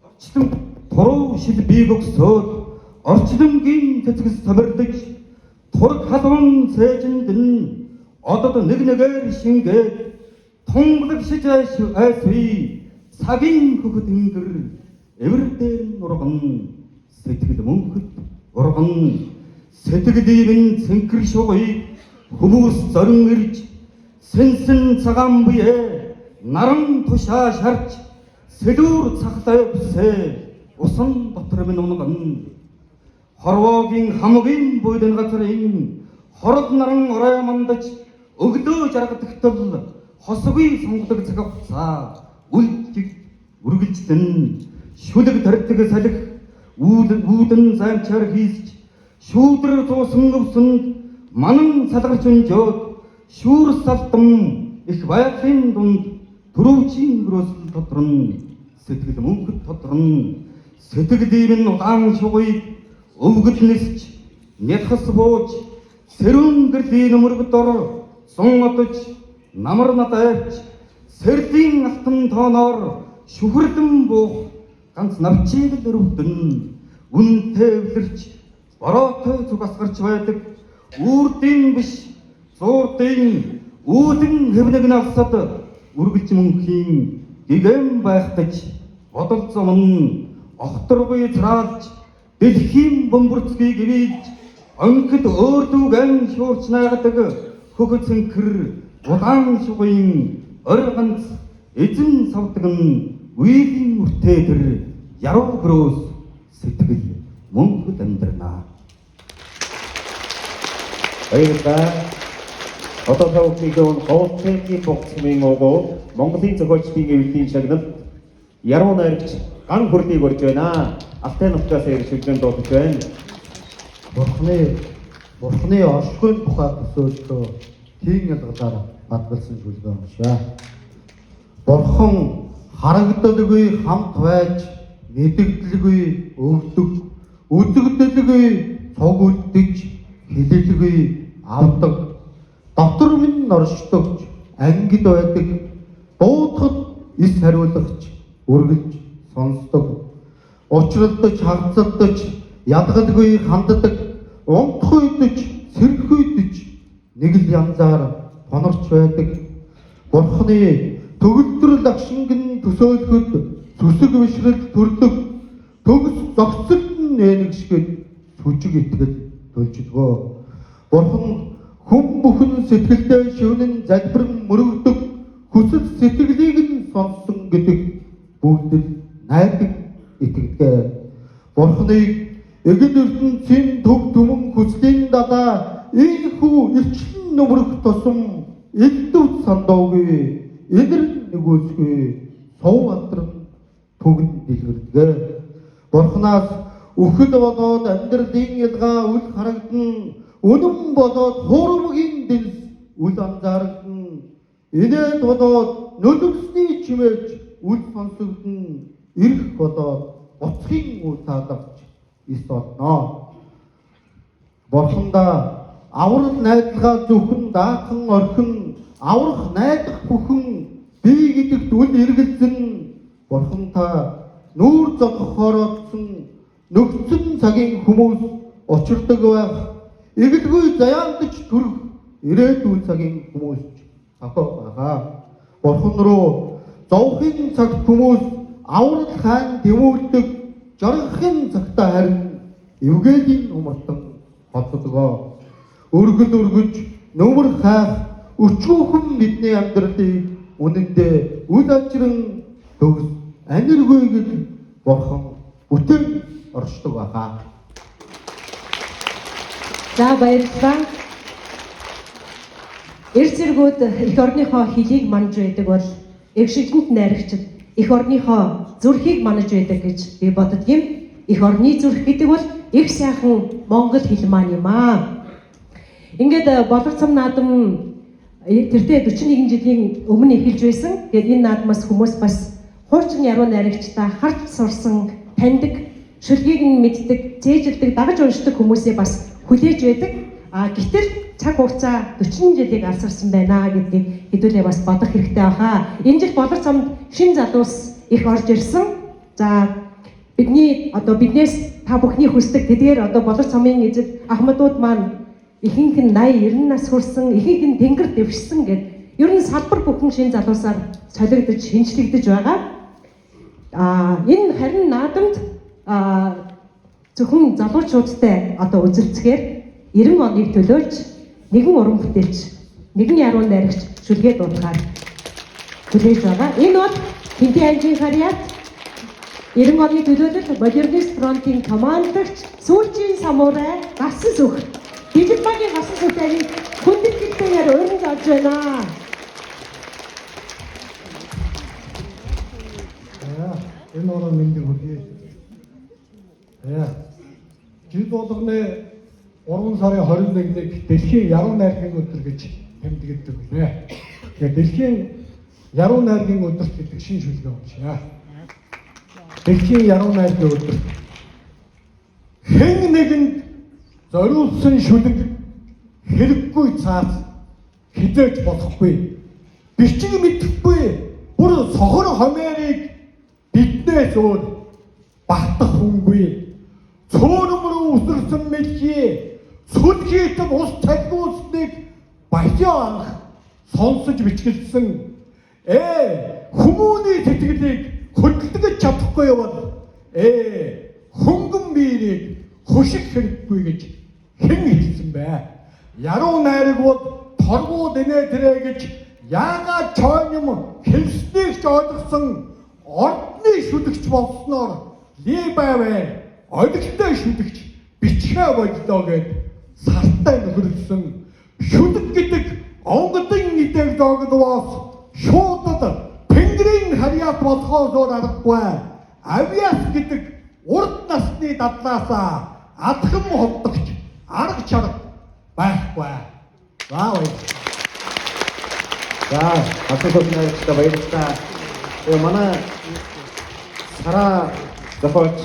орчлон туруу шил бийг өгсөөд орчлонгийн цэцгс томирлож тураг халуун цээжинд нь одод нэг нэгээр шингээд тунгалагшиж айсвий цагийн хөх тэнгэр эвэр дээр нь урган сэтгэл мөнхөд урган сэтгэлийн цэнхэр шугыг хүмүүс зорин ирж сэнсэн цагаан буе наран тушаа шарж сэлүүр цахлаа өвсөө усан дотор минь унган хорвоогийн хамгийн буйдан газрын хорог наран орой мандаж өглөө жаргадагтал хосгүй сонголог цаг хугацаа үлжиг үргэлжлэн шүлэг тардаг салхи үүдэн займчаар хийсч шүүдэр зуусан өвсөнд манан салгарч өнжөөд шүүр салтан их байгалийн дунд төрөвчийн гөрөөсөл тодрон сэтгэл мөнхөд тодрон сэтгэлийн улаан шугыг өвгөл нисч нялхас бууж сэрүүн гэрлийн мөрөг дор сун одож намар надайч сэрлийн алтан тооноор шүхэрлэн буух ганц навчийг л өрөвдөн үнтэй өвлөрч бороотой зүг асгарч байдаг үрдийн биш зуурдын үүдэн хэвнэг навсад үргэлж мөнхийн гигэн байх гэж бодол зам нь огторгүй цраалж дэлхийн бөмбөрцгийг ивэлж онхид өөрдүгэн шуурч найгадаг хөх цэнхэр улаан шугын орь ганц эзэн савдаг нь үеийн үртээ тэр яруу гөрөөс сэтгэл мөнхөд амьдрнаа. Баярлалаа. Одоо та бүхнийг Говцын богцмын угуу Монголын зохиолчдын эвлийн шагналт яруу найрагч ган хөрлийг урьж байна. Алтай нутгаас ирж шүлгэн дуудаж байна. Бурхны оршихуйн тухай төсөөлтөө тийм ялгалаар бадгалсан шүлгэн уншаа. Бурхан харагдалгүй хамт байж мэдэгдэлгүй өгдөг, үзэгдэлгүй цуг үлдэж, хилэлгүй авдаг, дотор минь оршдогч, ангид байдаг, дуудахад эс хариулагч, үргэлж сонсдог. Учралдаж, хагацалдаж, ядгалгүй ханддаг, унтахуйдаж, сэрхүйдэж нэг л янзаар тонорч байдаг. Бурхны төгөлдрөл агшингэн төсөөлөхөд сүсэг бишрэл төрдөг. Төгс зогсолт нь нэнэгшгэд сүжиг итгэл төлждгөө. Бурхан хүн бүхэн сэтгэлдээ шивнэн залбирэн мөрөгдөг хүсэл сэтгэлийг нь сонссон гэдэг бүгд л найдаг итгэдэг. Бурханыг эгэл ертөнцийн төв түмэн хүслийн далаа ийхүү ирчлэн нөмрөх тусам элдв сандуугүй эдэр нэгөөсгүй суу алдран түгэн дэлгэрдэг. Бурханаас үхэл болоод амьдралын ялгаа үл харагдан, үнэн болоод хуурмгийн дэнс үл анзаарагдан, инээд болоод нөлөвсний чимээч үл сонсогдон, эрх болоод буцхын үл таалавч ис олноо. Бурхандаа аврал найдалгаа зөвхөн даатхан орхин аврах найдах бүхэн бий гэдэгт үл эргэлзэн, Бурхан та нүүр зогох хороодсон нөхцөн цагийн хүмүүс учирдаг байх, эгэлгүй заяандаж төрөх ирээдүйн цагийн хүмүүс тохио байгаа. Бурхан руу зовхын цагт хүмүүс аврал хаан тэмүүлдэг, жаргахын цагта харин эвгээлийн умартан холддог. Өргөл өргөж нөмөр хайх өчүүхэн бидний амьдралыг үнэндээ үл ажран төгс аниргүй гэж Бурхан бүтээн оршдог байгаа. За, баярлалаа. Эр зэргүүд эх орныхоо хөлийг манж байдаг бол эгшигтэнд найрагчид эх орныхоо зүрхийг манаж байдаг гэж би боддог юм. Эх орны зүрх гэдэг бол их сайхан монгол хэл маань юм аа. Ингээд Болор цам наадам тэртээ 41 жилийн өмнө эхэлж байсан. Тэгээд энэ наадмаас хүмүүс бас хуучин яруу найрагчдаа харж сурсан, таньдаг, шүлгийг нь мэддэг, цээжилдэг, дагаж уншдаг хүмүүсээ бас хүлээж байдаг. А гэтэл цаг хугацаа 40 жилийг алсарсан байна гэдгийг хэдүүлээ бас бодох хэрэгтэй баха. Энэ жил Болор цамд шин залуус их орж ирсэн. За, бидний одоо биднээс та бүхний хүсдэг тэдгээр одоо Болор цамын эзэд Ахмадууд маань ихэнх нь 80 90 нас хүрсэн, ихэнх нь тэнгэр дэвшсэн гэд ер нь салбар бүхэн шин залуусаар солигдож, шинжлэгдэж байгаа. А энэ харин наадамд зөвхөн залуучуудтай одоо үзэлцэхээр 90 оныг төлөөлж нэгэн уран бүтээлч, нэгэн яруу найрагч шүлгээ дуудахаар хүлээж байгаа. Энэ бол Хинтээ анжийн харьяат 90 оны төлөөлөл Модернист фронтын командлагч сүүлчийн самурай Гасан сүх. Дижитагийн Гасан сүхийг хүндэтгэлтэйгээр өрнөж авч байна. За, энэ орон мэндийг хүргэе. За, жил болгоны 3 сарын 21-нд дэлхийн яруу найргийн өдөр гэж тэмдэглэдэг билээ. Тэгэхээр дэлхийн яруу найргийн өдөрт гэдэг шинэ шүлгээ уншъя. Дэлхийн яруу найргийн өдөр. Хэн нэгэнд зориулсан шүлэг хэрэггүй цаас хизээж болохгүй. Бичиг мэдэхгүй бүр сохор хомерыг биднээс өөр багтах хүнгүй. Цөөрөм рүү үсэрсэн мэлхий сүлхийт ус талгуусныг баян анх сонсож бичгэлсэн. Хүмүүний сэтгэлийг хөдөлгөж чадахгүй бол хөнгөн биерийг хөших хэрэггүй гэж хэн хэлсэн бэ? Яруу найраг бол торгууд инээ тэрэ гэж яагаад чойн юм хэлснийг ч ойлгосон ордны шүлэгч болсноор Либавэ олигтой шүлэгч бичгээ боллоо гэд сартай нөхөрлөсөн. Шүлэг гэдэг онгодын идэв зооглоос шууд тэнгэрийн харьяат болохоос өөр аргагүй. Авиас гэдэг урд насны дадлаасаа адхан холдогч арга чарга байхгүй. За, баярлалаа. За, асуулт найрагчдаа баярлалаа. Тэгээ манай Сараа зохиолч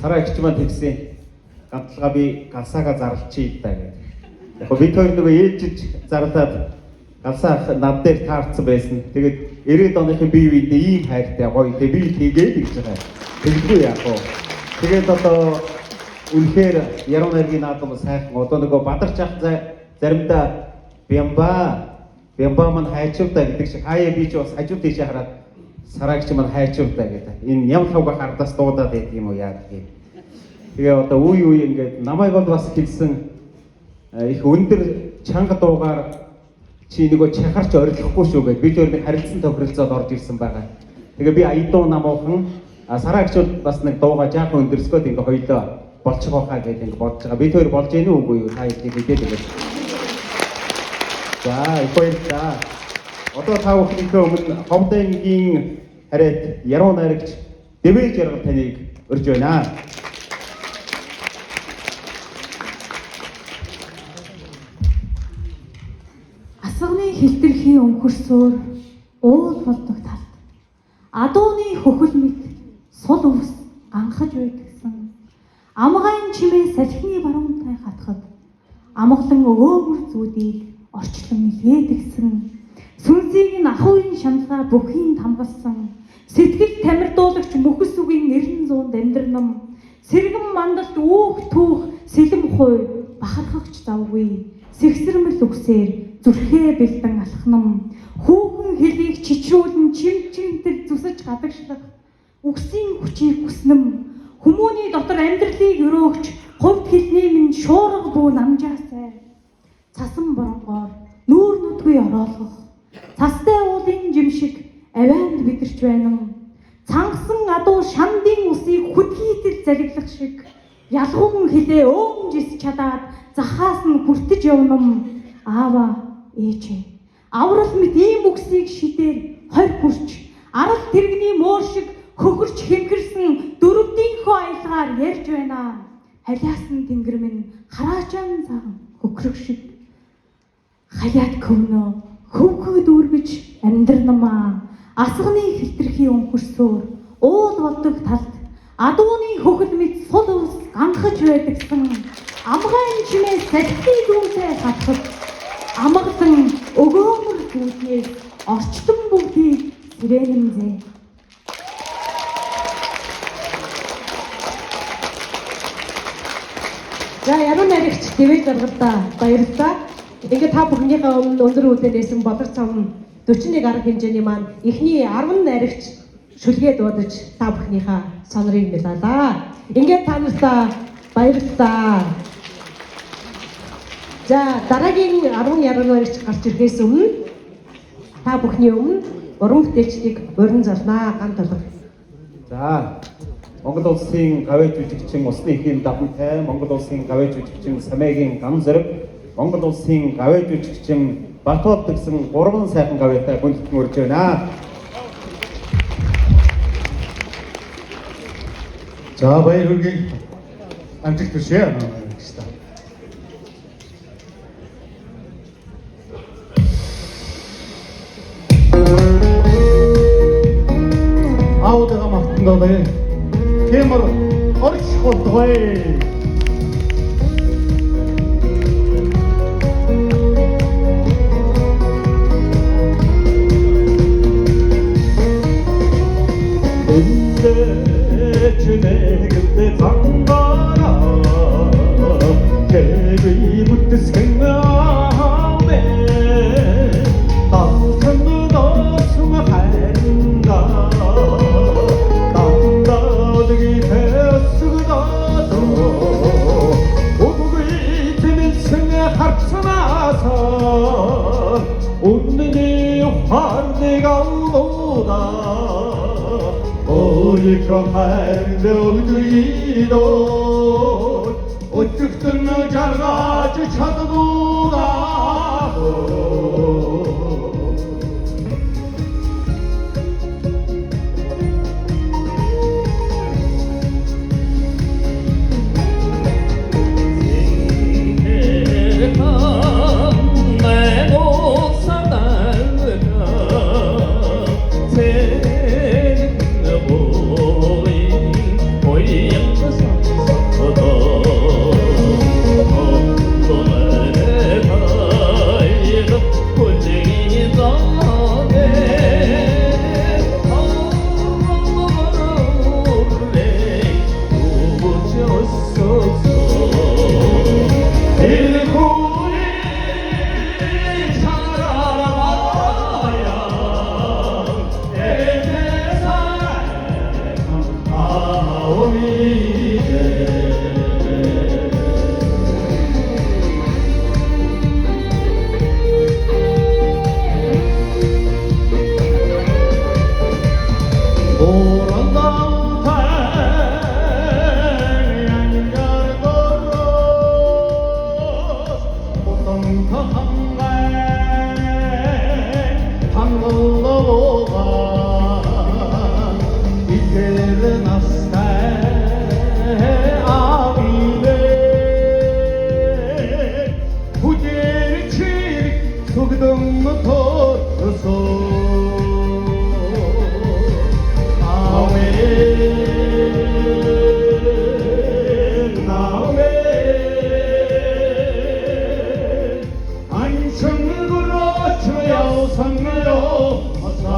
Сараа эгч маань тэгсэн. Гамталгаа би галсаага зарлчихъя даа гэдэг. Яг бид хоёр нөгөө ээлжиж зарлаад галсаа над дээр таарсан байсан. Тэгээд 90-ад оныхын бие биендээ ийм хайртай гоё. Тэгээ би тэгээд гэж байгаа. Тэгэлгүй яах вэ? Тэгээд одоо үнэхээр яруу найргийн наадам сайхан одоо нөгөө бадарч ах заримдаа Бямба маань хайчвда гэдэг шиг хаяа би ч бас хажуу тийшээ хараад сараагч маань хайчвда гэдэг. Энэ ням луга хардаас дуудаад байт юм уу яа гэх. Тэгээ одоо үе үе ингээд намайг бол бас хэлсэн их өндөр чанга дуугаар чи нөгөө чахарч орилохгүй шүү гэд бид өөр нэг харилцан тохиролцоод орж ирсэн байгаа. Тэгээ би аядуу намуухан сараагч бол бас нэг дууга жаахан өндөрсгөөд ингээ хоёлоо болчих واخа гэж ингээ бодож байгаа. Бид хоёр болж гэнэ үгүй юу? Та хэдийг мэдээд өгөөч. За, их баярлалаа. Одоо та бүхнийхээ өмнө Ховд аймгийн харайт яруу найрагч Дэвээ Жаргал таныг урьж байна. Асганы хилтерхий өнхөрсөөр уул болдог талд адууны хөхөл мэт сул өвс ганхаж байдгсан амгайн чимээ салхины баруунтай хатхад амгалан өгөөмөр зүудийг орчлон илгээдгсэн сүнсийг нь ахуйн шаналгаа бүхийн тамгалсан сэтгэл тамирдуулагч мөхөс үгийн 900 амьдрнам сэргэн мандалд үүх түүх сэлэм хуй бахархагч завгүй сэгсэрмэл үгсээр зүрхээ бэлдэн алхнам хүүхэн хэлийг чичрүүлэн чимчинтэл зүсэж гадагшлах үгсийн хүчийг хүснэм хүмүүний дотор амьдралыг өрөөгч хувьд хэлний минь шуурга бүү намжаасай цасан боронгоор нүүр нүдгүй ороолгох цастай уулын жимшиг авианд бидэрч байна. Цангасан адуу шандын усыг хүдгийтэл залгилах шиг ялгуун хилээ өөмжис чадаад захаас нь хүртэж явнам. Аава ээжээ аврал мэт ийм үгсийг шидээр хорь хүрч арал тэрэгний муур шиг хөхөрч хэмхэрсэн дөрөвдийнхөө аялгаар ярьж байна. Халиасан тэнгэр минь хараачаан цаган хөхрөх шиг халиат көвнө хөвгөө дүүргэж амьдрнамаа. Асганы хилтерхий өнхөрсөөр уул болдог талд адууны хөхөл мэт сул өвс ганхаж байдагсан амгайн чимээ салхины дүүнтэй хатхад амгалан өгөөмөр зүүднээс орчлон бүгдийг сэрэнэмзээ. За, яруу найрагч Дэвээ Жаргалдаа баярлалаа. Ингээд та бүхнийхээ өмнө өндөр үлдээ нээсэн Болор цом 41 арга хэмжээний маань эхний 10 найрагч шүлгээ дуудаж та бүхнийхээ сонорыг мэлалаа. Ингээд та нартай баярлалаа. За, дараагийн 10 яруу найрагч гарч ирэхээс өмнө та бүхний өмнө уран бүтээлчдийг урин золноо ган толгой. За, Монгол улсын гавьяа жүжигчин Усны ихийн давантай, Монгол улсын гавьяа жүжигчин Самайгийн гам зэрэг, Монгол улсын гавьяа жүжигчин Батуул гэсэн гурван сайхан гавьяатай хүндэтгэн урьж байна. За, баяр хүргэе. Амжилт хүсье. Аудага мартандаа. Тэмэр орч болдгой. Чимээгдэ цангаараа гэвий бүтсгэн аамэ далхан доосон хайрнда дандадги тэсгдадо үгүй тэмэлсэн харцнааса үнний харныг авлуудаа өөрийнхөө хайрлуулгийдөө өчигдөн жаргаж чаддгүй. 내 сүгдэн төрсөн. Амен, амен. 안성으로 주여 성묘사.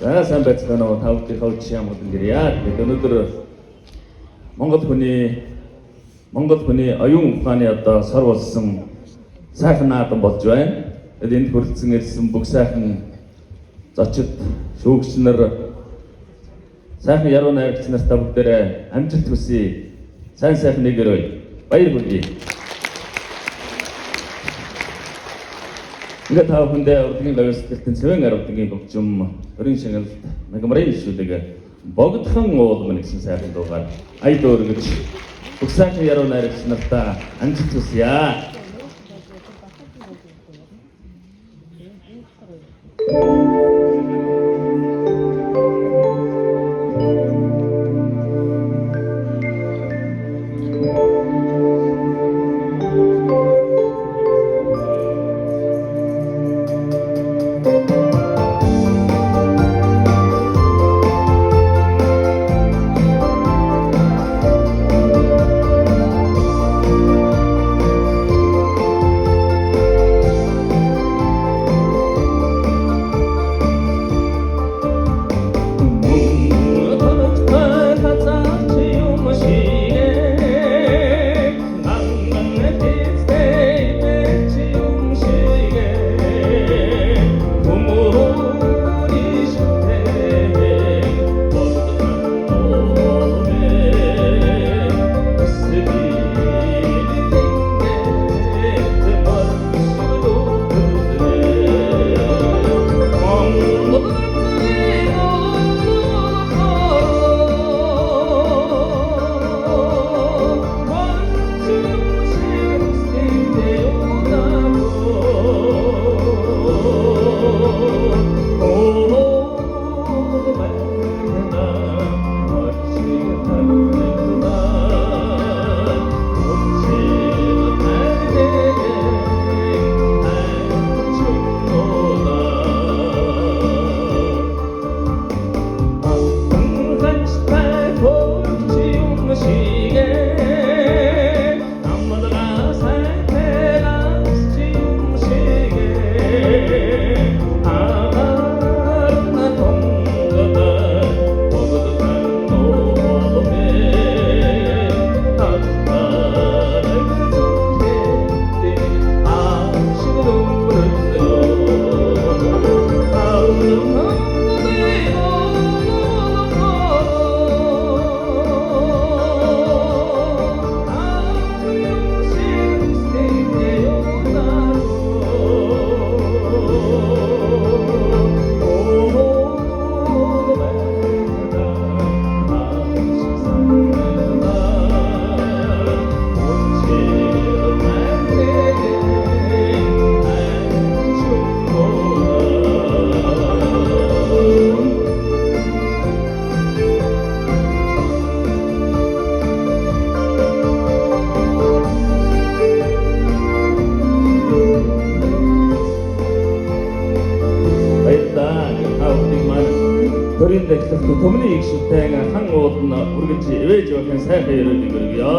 За сайн байцгаана уу? Та бүдний хавч ямгалан гэрья. Тэгээд өнөөдөр Монгол хүний оюун ухааны одоо сар болсон сайхан наадам болж байна. Тэгээд энд хүрэлцэн ирсэн бүх сайхан зочид, шүүгч нар, сайхан яруу найрагч нартаа бүгдээрээ амжилт хүсье. Сайн сайхан нэг өрөөе. Баяр хүргэе. Ингээд та бүхэндээ урлагийн гавьяа сэтгэлтэн Цэвэн аравтангийн богжим өрийн шагналт мегамарын шүлэг богдхон уулман гэсэн сайхан дуугаар аяд өргөж бүх сайхан яруу найрагч нартаа амжилт хүсье. Төмний их шүтэн хан уул нь үргэлж ивэж явахын сайхан ерөөлийг өргөё.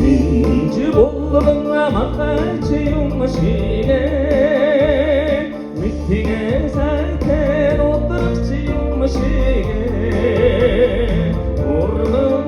Минж болгон махач юм шигэ митигэ сайтай удрагч юм шигэ урган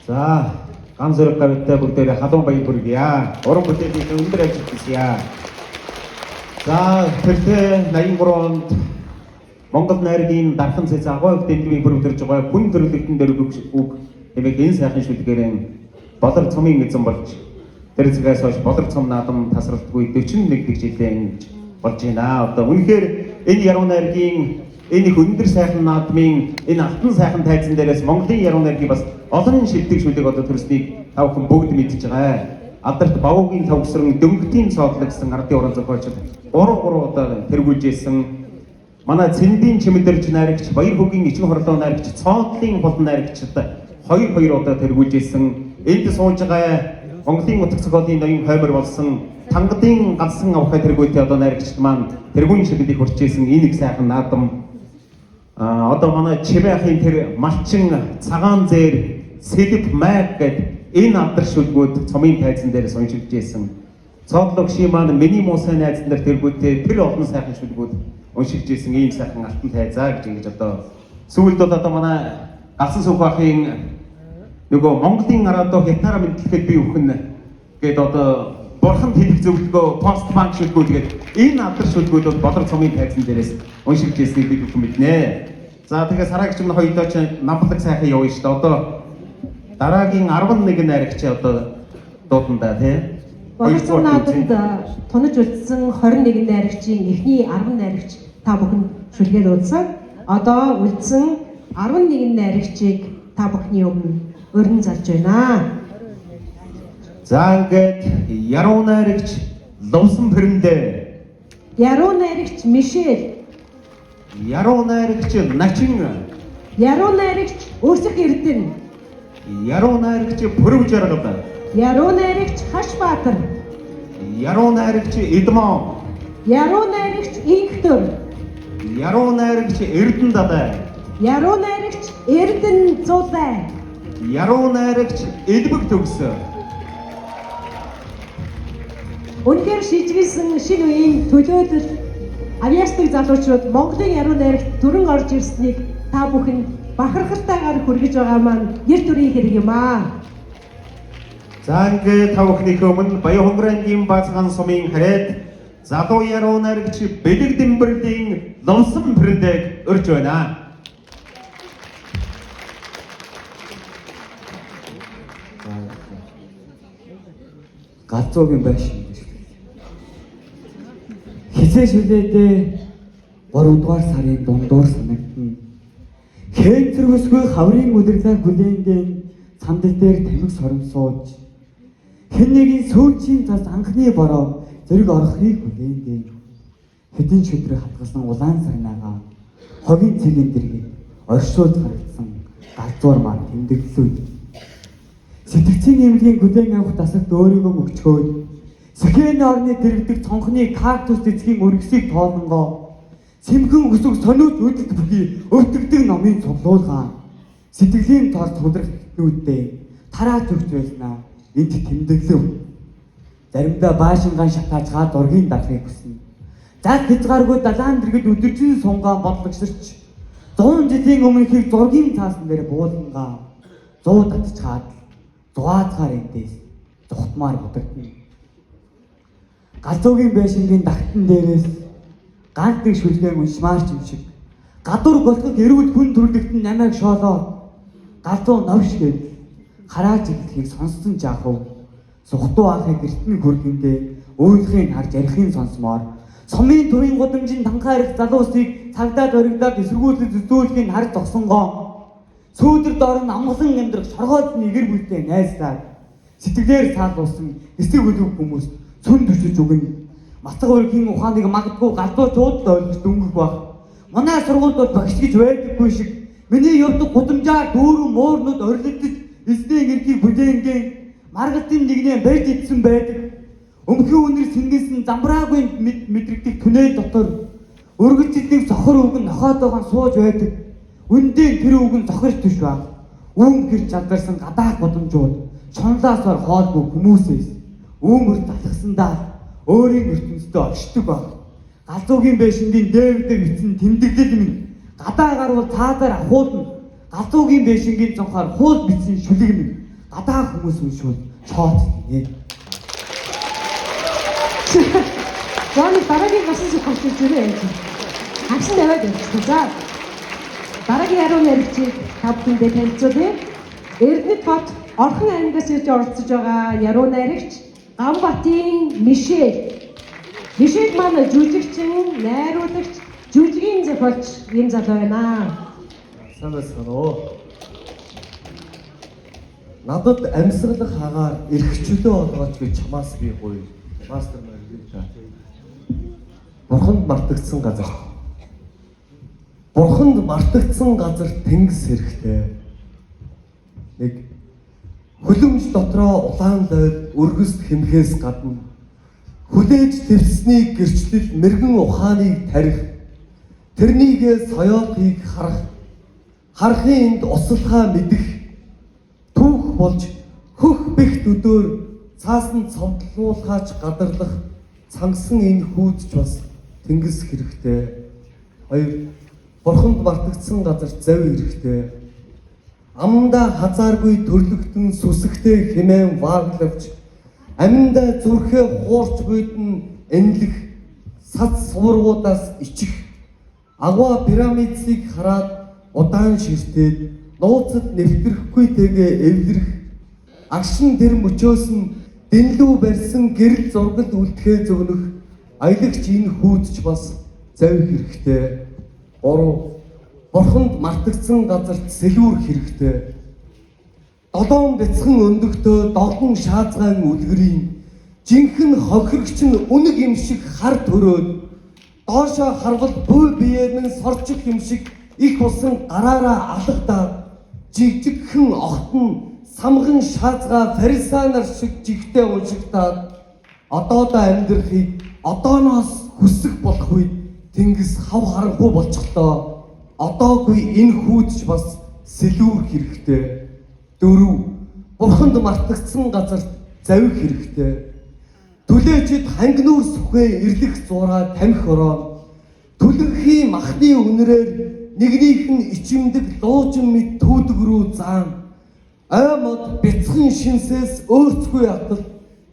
За, ган зүрх гавьтай бүгдээрээ халуун баяр хүргье. Уран бүтээлийн өндөр ажил хүсье. За, тэртээ 83 онд Монгол найргийн дархан цэц агуу их дэндүгийн хөрвдөрж байгаа хүн төрлөختөн дөрвөх үг хэмээх энэ сайхан шүлгээрэн Болор цомын эзэн болж тэр цагаас хойш Болор цом наадам тасралтгүй 41 дэх жилийн гэж болж байна. Одоо үнэхээр энэ яруу найргийн энэ их өндөр сайхан наадмын энэ алтан сайхан тайзан дээрээс Монголын яруу найргийн бас олон шилдэг шүлэг одоо төрснийг та бүхэн бүгд мэдж байгаа. Алдарт Бавуугийн тавгсран дөнгөтийн цоодлог гэсэн ардын уран зохиолчид 3 3 удаа тэргүүлж исэн. Манай Цэндийн чимэдэрч найрагч, Баяр хөгийн ичин хорлоо найрагч, Цоодлын хулан найрагчид 2 2 удаа тэргүүлж исэн. Энд сууж байгаа Монголын утга зохиолын ноён хоймор болсон Тангадын галсан авхай тэргүүтэй одоо найрагчд маань тэргүүн шидлийг хүрч исэн энэ их сайхан наадам. Одоо манай Чимээ ахын тэр малчин цагаан зээр Сэлэп майг гэд энэ алдар шүлгүүд цомын тайзан дээр уншигдж исэн. Цоодлог ши маань миний муу сайн найзан дээр тэргүүтэй тэр олон сайхан шүлгүүд уншигдж исэн ийм сайхан алтан тайзаа гэж ингэж одоо сүүлд бол одоо манай галсан сүх ахын нөгөө Монголын арадо хятара мэдлэхэд би өхөн гэд одоо бурханд хэлэх зөвлөгөө пост банк шүлгүүд гээд энэ алдар шүлгүүд бол Болор цомын тайзан дээрээс уншигдж ирснийг бид бүхэн мэднэ. За тэгэхээр сараагч минь хоёулаа ч намблаг сайхан явна шүү дээ. Одоо дараагийн 11 найрагч одоо дуудана тий. Болор цом наадамд тунаж үлдсэн 21 найрагчийн эхний 10 найрагч та бүхэн шүлгээр дуудсан. Одоо үлдсэн 11 найрагчийг та бүхний өмнө өрн залж байна. За ингээд яруу найрагч Лувсан Пэрэндэ, Яруу найрагч Мишель, яруу найрагч Начин, яруу найрагч Өсөх Эрдэнэ, яруу найрагч Пүрэв Жаргал, яруу найрагч Хашбаатар, яруу найрагч Эдмон, яруу найрагч Инхтөр, яруу найрагч Эрдэнэ Далай, яруу найрагч Эрдэнэ Зулай, яруу найрагч Элбэг Төгс. Үнэхээр шижиглсэн шинэ үеийн төлөөлөл авьяасдаг залуучууд Монголын яруу найрагт түрэн орж ирснийг та бүхэн бахархалтайгаар хүргэж байгаа маань нэр төрийн хэрэг юм аа. За ингээд та бүхнийхээ өмнө Баян-Хонгор аймгийн Баазгаан сумын хараад залуу яруу найрагч Бэлэг Дэмбэрлийн Лувсан Пэрэндэг урьж байна. Галзуугийн байшин гэж. Хизээ шүлээдээ 3 дугаар сарын дундуур санагдана. Хэн зэрвэсгүй хаврын удирлаар хүлээнгийн сандал дээр тамхи сорон сууж хэн нэгэн сүүлчийн цас анхны бороо зэрэг орохыг хүлээнгийн хэдэн шүдрэг хатгалсан улаан сарнайгаа хогийн цэгийн дэргэд оршуулж харагдсан галзуур маань тэмдэглэлүү. Сэтгцийн эмнэлгийн хүлээн авах дасагт өөрийгөө мөгчхөөд Сэхэн орны дэрэгдэх цонхны кактус эцгийн өргөсийг тоолонгоо сэмхэн өсөг сониуч өдөлт бүхий өвтгдөг номын цуглуулгаа сэтгэлийн тор цугларх хитнүүдтэй тарааж өгч байснаа энд тэмдэглэв. Заримдаа баашингаан шатаажгаа зургийн дарахыг хүснэ. Заг хязгааргүй далайн дэргэд өдөржин сунгаан бодлогширч 100 жилийн өмнөхийг зургийн цаасан дээр буулгангаа 100 татчхаад зугаацгаар эндээс зүхтмаар бодогдно. Галзуугийн байшингийн дагтан дээрээс ганц нэг шүлгэн уншмаарч юм шиг гадуур голтод эрүүл хүн төрлөختөн намайг шоолоо галзуу новш гээд харааж ирэхийг сонссон жаахав сухтуу ахыг гэрт нь хүргэндээ уйлахыг харж ярихын сонсомоор сумын төрийн гудамжийн танхаа ирэх залуусыг цагдаад оригдоод эсэргүүцэл зүзүүлэхийг харж зогсонгоо сүүдэр доор нь амгалан амьдрах шоргоолд нь эгэр бүлтэй найзлаад сэтгэлээр саалуулсан эсрэг хөдөлгөх хүмүүст цүн төсөж өгнө. Мацаг өргийн ухааныг магадгүй галзуучууд л ойлгож дөнгөх баг. Манай сургуульд бол багш гэж байдаггүй шиг миний явдаг гудамжаар дүүрэн муурнууд орилдож эзний эрхийг бүлээнгийн маргалтын нэгнээ барьж идсэн байдаг. Өмхий үнэр сэнгэсэн замбраагүй мэдрэгдэх түнэл дотор өргөжлөлтийг сохор үгэн нохоотойгон сууж байдаг. Үндэ тэр үгэн зохирч түш баг. Үүм гэр чадварсан гадаах гудамжууд шунлаасаар хоолгүй хүмүүсээс үүмөр залхсандаа өөрийн ертөнцийн оршдог баг. Галзуугийн байшингийн дээвдэр бичсэн тэмдэглэл минь гадаа гарвал цаазаар ахуулна. Галзуугийн байшингийн цонхоор хуул бичсэн шүлэг минь Гадаа хүмүүс уншвал шоод гинэ. За нэг дараагийн гасан зүг гарч ирж байна гэж. Хагсан тавиад явчихсан. За дараагийн яруу найрагчийг та бүхэндээ танилцуулъя. Эрдэнэт хот Орхон аймгаас ирж оролцож байгаа яруу найрагч Гавбатын Мишель. Мишель маань жүжигчин, найруулагч, жүжигийн зохиолч ийм залуу байна. Сайн байцгаана уу? Надад амьсгалах хагаар эрх чөлөө олгооч гэж чамаас би гуй. Мастер Маргарита. Бурханд мартагдсан газар. Бурханд мартагдсан газар тэнгис хэрэгтэй. Нэг хөлөмж дотроо улаан лойл өргөст хэмхээс гадна хүлээж твсний гэрчлэл мэрэгэн ухааныг тарих, тэрнийгээ соёолхийг харах, харахын энд усалхаа мэдэх, түүх болж хөх бэх төдөөр цаасан цовдлуулгаач гадарлах цангасан энэ хүүдч бас тэнгис хэрэгтэй. Хоёр, бурханд мартагдсан газар завь хэрэгтэй. Амдаа хазааргүй төрлөختөн сүсэгтэй хэмээн вааглавч аминдаа зүрхээ хуурч буйдан энэлэх сад сувргуудаас ичих агва пирамидсыг хараад удаан ширтээд нууцад нэвтрэхгүйтэйгээ эвлэрэх агшин тэр мөчөөс нь дэнлүү барьсан гэрэл зургал үлдэхээ зөгнөх аялагч энэ хүүдч бас завь хэрэгтэй. Гурав, бурханд мартагдсан газарт сэлүүр хэрэгтэй. Долоон бяцхан өндөгтөө долон шаазгаан үлгэрийн жинхэнэ хохирогч нь үнэг юм шиг хар төрөөд доошоо харвал буй биеэр нь сорчих юм шиг их усан гараараа алгадаад жигжигхэн огт нь самган шаазгаа фарисаа нар шиг жигтэй уншигтаад одоодоо амьдрахыг одооноос хүсэх болох үед тэнгис хав харанхуй болчихлоо. Одоогүй энэ хүүдч бас сэлүүр хэрэгтэй. Дөрөв, бурханд мартагдсан газарт завих хэрэгтэй. Түлээчд хангинуур сүхээ эрлэх зураа тамхи ороо. Түлэнхийн махны үнрээр нэгнийх нь ичимдэг луужин мэд түүдэг рүү заан. Ой мод бяцхан шинсээс өөрцгүй атал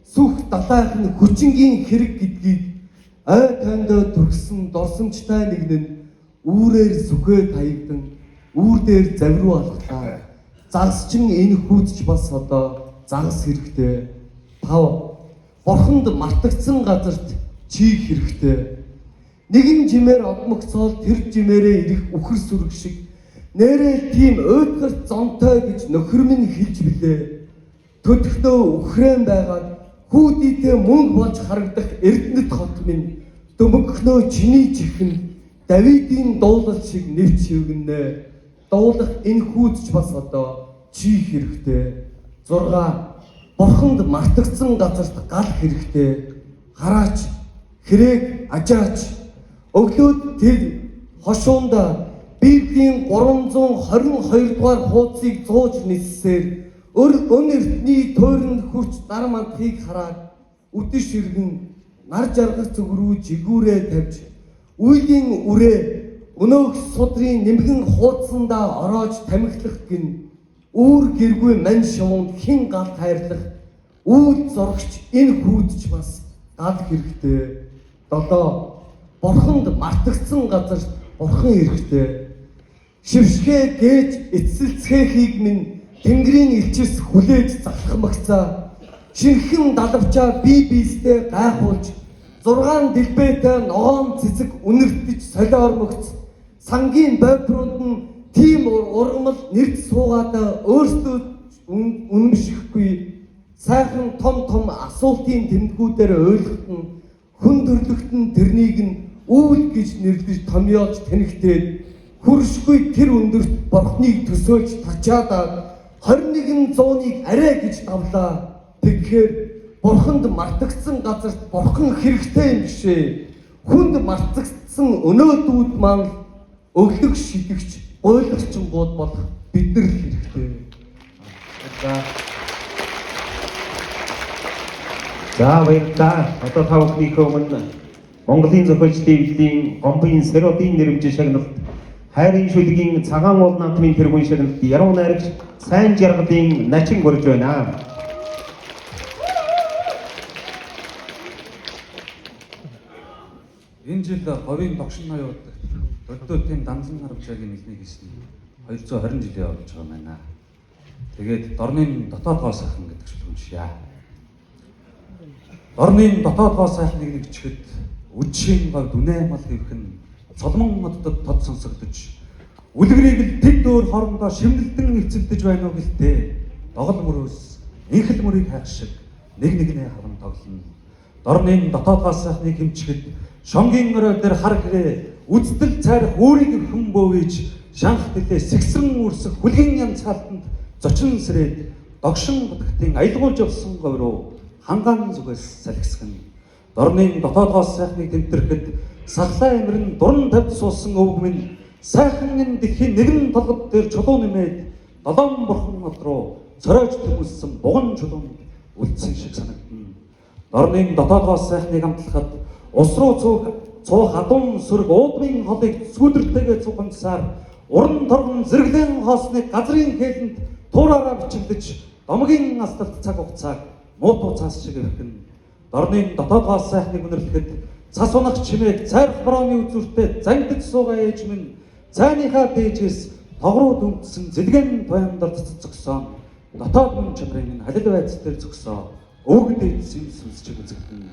сүх далайх нь хүчингийн хэрэг гэдгийг ой тойндоо түрхсэн дурсамжтай нэгэн нь үүрээр сүхээ таягдан үүр дээр завь руу алхлаа. Загасчин энэ хүүдч бас одоо загас хэрэгтэй. Тав, бурханд мартагдсан газарт чи хэрэгтэй. Нэгэн жимээр одмогцоол тэр жимээрээ ирэх үхэр сүрэг шиг нэрээ тийм уйтгарт зонтой гэж нөхөр минь хэлж билээ. Төдөхнөө үхрээн байгаад хүүдийтэй мөнгө болж харагдах Эрдэнэт хот минь дөмөгхнөө чиний чихэнд Давидын дуулал шиг нэвч шивгэнэ. Дуулах энэ хүүдч бас одоо чи хэрэгтэй. 6, бурханд мартагдсан газарт гал хэрэгтэй. Хараач, хэрээг ажаач. Өглөөд тэр хошуунда Библийн 322 дугаар хуудсыг зууж ниссээр өн эрдний тойронд хурц нар мандахыг хараад үдэш иргэн нар жаргах зүг рүү жигүүрээ тавьж үйлийн үрээ өнөөх судрын нэмгэн хуудсандаа ороож тамхилах гин үүр гэргүй мань шувуунд хэн гал хайрлах үйл зурагч энэ хүүдч бас гал хэрэгтэй. 7, бурханд мартагдсан газарт бурхан хэрэгтэй. Шившгэ гээж эцэлцгээхийг минь Тэнгэрийн элчис хүлээж залхамгцаа. Шинхэн далавчаа бие биестэй гайхуулж 6 дэлбэтэй ногоон цэцэг үнэртэж солиормогц сангийн бойпруунд нь тийм ургамал нэрд суугаад өөрсдөө үнэмшихгүй сайхан том том асуултын тэмдгүүдээр ойлгоход нь хүн төрлөخت нь тэрнийг нь үйл гэж нэрлэж томьёолж тэнхтээд хөршгүй тэр өндөрт бурхныг төсөөлж тачаадаад 21 зууныг арай гэж давлаа. Тэгэхээр бурханд мартагдсан газарт бурхан хэрэгтэй юм бишээ. Хүнд мартагдсан өнөөдүүд маань өглөг шидэгч, гуйлагчингууд болох бид нар л хэрэгтэй. За баярлалаа. Одоо та бүхнийхээ өмнө Монголын зохиолч дэвлэлийн Гомбын Сэродын нэрмжийн шагналт Хайрын шүлгийн Цагаан уул наадмын тэргүүн шагналд яруу найрагч Сайн жаргалын начин гүрж байна. Энэ жил говийн догшин ноёуд дөлдөөтийн данзан харамжаагийн нэлнийг хийсэн 220 жилийн болж байгаа юм байна. Тэгээд дорнын дотоодгоо сайхан гэдэг шүлэг уншъя. Дорнын дотоодгоо сайхныг нэгчхэд үдшийн говьд үнэ мал хэвхэн цолмон моддод тод сонсогдож үлгэрийг л тэд өөр хоорондоо шимнэлдэн эцэлдэж байна уу гэлтэй догол мөрөөс инхэл мөрийг хайх шиг нэг нэгнээ харан тоглоно. Дорнын дотоодгоос сайхныг хэмчихэд шонгийн орой дээр хар хэрээ үздэл цайрах өөрийг өвхөн бөөвийж шанх дэлээ сэгсрэн үрсэх хүлгийн янзгаалтанд зочин сэрээд догшин гутагтын аялгуулж явсан говь руу хангаан зүгээс салхисгэн. Дорнын дотоодгоос сайхныг тэмтэрхэд сахлаа эмрэн дуран тавьд суусан өвөг минь сайхан энэ дэлхийн нэгэн толгод дээр чулуу нэмээд долоон бурхан мод руу цоройж төмөлсөн буган чулуунд үлдсэн шиг санагдана. Дорнын дотоодгоос сайхныг амтлахад ус руу цуух адуун сүрэг уудмын холыг сүүдэртэйгээ цугамсаар уран торгон зэрэглэн хоосныг газрын хээлэнд туураараа бичигдэж домгийн асталт цаг хугацааг муутуу цаас шиг өвхнө. Дорнын дотоодгоос сайхныг үнэрлэхэд цас унах чимээг цайрах борооны үзүүртээ зангидж суугаа ээж минь цайныхаа дээжээс тогруу дүнтсэн зэлгэн туяандар цэцэн зогсоон дотоод мөн чанарын минь халил байц дээр зогсоо өвөг дээдсийн сүнс чиг үзэгдэнэ.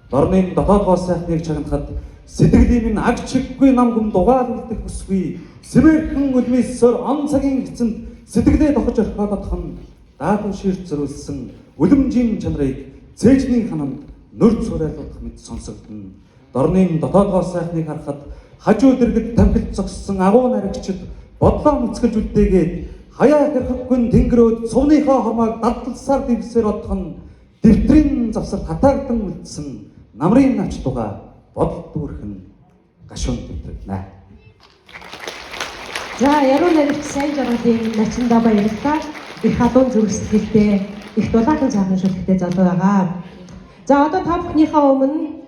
Дорнын дотоодгоос сайхныг чагнахад сэтгэлийн минь аг чиггүй нам гүм дугаал үлдэх хүсгүй сэмэрхэн үлмээсээр он цагийн эцэнд сэтгэлээ тохож орхиод нь даалуу ширт зориулсан үлэмжийн чанарыг цээжний хананд нүр цуурайлуулах мэт сонсогдоно. Дорнын дотоодгоос сайхныг харахад хажуу дэргэд тамхилд зогссон агуу наригчид бодлоо нүцгэлж үлдээгээд хаяа хэрхэхгүй тэнгэрөөд сувныхаа хормойг далдалсаар дэвсээр одох нь дэвтрийн завсарт хатаагдан үлдсэн намрын нач дугаа бодол дүүрхэн гашуун дэвтрэгнэ. За, яруу найрагч Сайн жаргалын начиндаа баярлалаа. Их халуун зүрх сэтгэлтэй, их дулаахан сайхан шүлэгтэй залуу байгаа. За, одоо та бүхнийхээ өмнө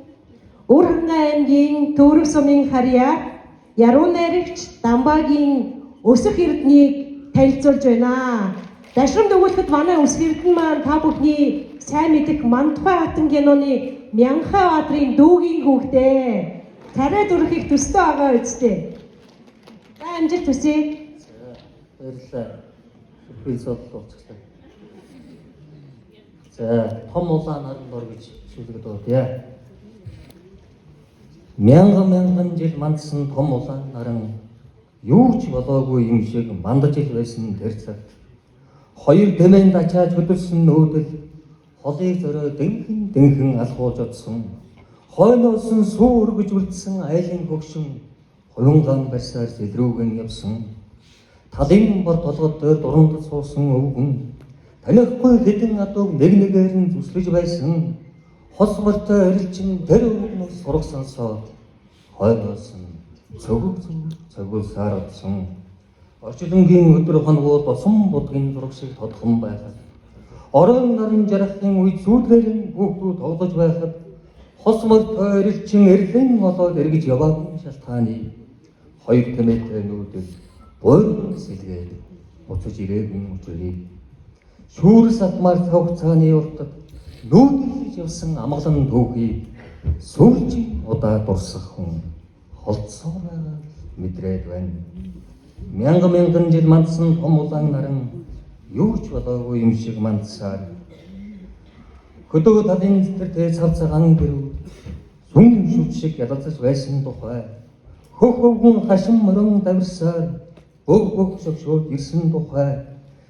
Өвөр хангай аймгийн Төвөрөг сумын харьяа яруу найрагч Дамбагийн өсөх эрднийг танилцуулж байна. Дашрамд өгүүлэхэд манай өсөх эрдэнэ маань та бүхний сайн мэдэх Мандухай хатан киноны Мянхай баатрын дүүгийн хүүхдээ. Тариа дүрхийг төстэй байгаа үсттэй. За, амжилт хүсье. Баярлалаа. Би зодлоо уучлаа. За, том улаан наран дор гэж шүлэг дуудъя. Мянган мянган жил мандсан том улаан наран юу ч болоогүй юм шиг мандаж ил байсан тэр цагт хоёр дэмэн дачааж хөдөлсөн нүүдэл холыг зорио дэнхэн дэнхэн алхуулж одсон. Хойноос нь сүү өргөж үлдсэн айлын хөгшин хувингаан барьсаар зэлрүүгэн явсан. Талын бор толгод дээр дуранд суусан өвгөн танихгүй хэдэн адууг нэг нэгээр нь зүслэж байсан. Хос мортой эрэлчин тэр өвгөнөөс сураг сонсоод хойноос нь цөгөг цогиулсаар одсон. Орчлонгийн өдөр хоногуд босон будгийн зураг шиг тодхон байхад орон наран жаргахын үед сүүдлэр нь хүүхдүүд тоглож байхад хос мортой эрэлчин эрлэн олоод эргэж яваагүй шалтгааны хоёр тэмээтэй нүүдэл буйран сэлгээд буцаж ирээгүй учрыг шүүрс атмаар цаг хугацааны уртад нүүдэлж явсан амгалан түүхийг сүүлчийн удаа дурсах хүн холдсоор байгааг мэдрээд байна. Мянган мянган жил мандсан том улаан наран юу ч болоогүй юм шиг мандсаар хөдөө талын зэтэртэй цав цагаан гэрүүд сүм шүд шиг ялалзаж байсан тухай хөх өвгөн хашин морин давирсаар бөг бөг шогшоод ирсэн тухай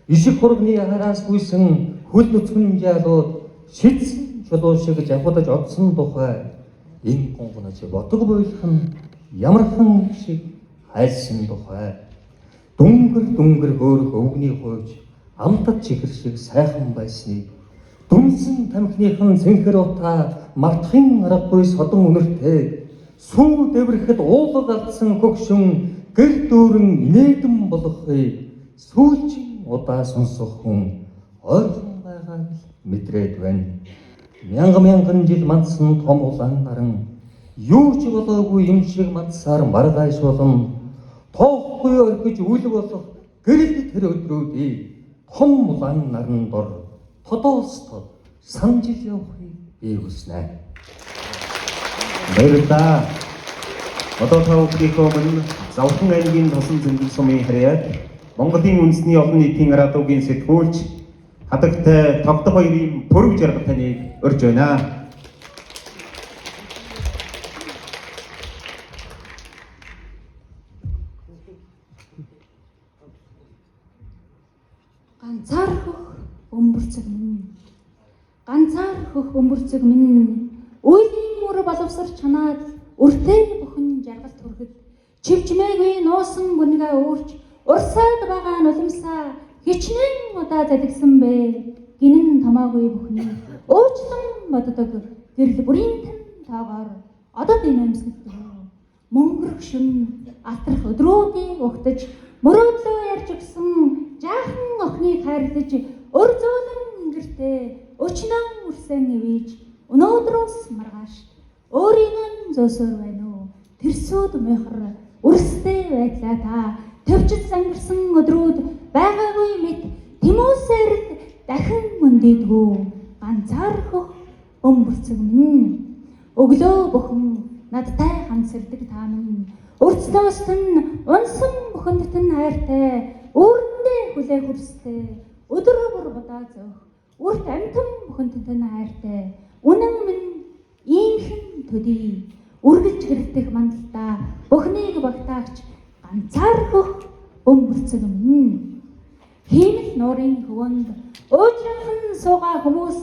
ишиг хурганы хараас гүйсэн хөл нүцгэн жаалууд шидсэн чулуу шиг жавхадаж одсон тухай энэ гонгоноч ботог буйлах нь ямархан шиг хайлсан тухай дүнгэр дүнгэр хөөрөх өвгний хууч амтад чихэр шиг сайхан байсныг дүнсэн тамхиныхан цэнхэр утаа мартахын аргагүй содон үнэртэй сүү дэврэхэд уулга алдсан хөгшин гэр дүүрэн инээдэн болохыг сүүлчийн удаа сонсох хүн ойрхон байгааг л мэдрээд байна. Мянган мянган жил мандсан том улаан наран юу ч болоогүй юм шиг мандсаар маргааш болон тоохгүй Тоогүй орхиж үл болох гэрэл тэр өдрүүдийг том улаан наран дор тодоос тод санаж явахыг би хүснэ. Баярлалаа. Одоо та бүхнийхээ өмнө Зовлон аймгийн тосон зэмбэл сумын харьяат Монголын үндэсний олон нийтийн радиогийн сэтгүүлч хадагтай тогтох хоёрын пүрэв жаргал таныг урьж байна. Ганцаар хөх бөмбөрцөг минь. Ганцаар хөх бөмбөрцөг минь. Үеийн мөр боловсарч чанаад өртөө бүхэн жаргалт хүргэд чивчмээгүй нуусан бүнгээ өөрч урсаад байгаа нулимсаа хичнээн удаа залгисан бэ. Гинэн томоогүй бүхний уучлан боддог гэрэл бүрийн тань тоогоор одод инээмсэглэдэг. Мөнгөрөх шүн алтрах өдрүүдийг угтаж мөрөөдлөө ярьж өгсөн жаахан охиныг хайрлаж өр зөөлөн ингэртээ өчнөн үрсэн ивэж өнөөдрөөс маргааш өөрийгөө нь зөөсөөр байна уу? Тэрсүүд мөхөр өрстэй байдлаа та төвчд сангирсан өдрүүд байгаагүй мэт тэмүүлсээр л дахин мөндийдгүү ганцаар хөх бөмбөрцөг минь. Өглөө бүхэн надтай хамсардаг та минь өрцлөөс тань унсан бүхэнд тань хайртай үүрэндээ хүлээх үрстэй өдөр бүр будаа зөөх үрт амтан бүхэнд тань хайртай үнэн минь иймхэн төдий үргэлж гэрэлтэх мандалтаа бүхнийг багтаагч ганцаар хөх бөмбөрцөг минь. Хиймэл нуурын хөвөнд уужрхан суугаа хүмүүс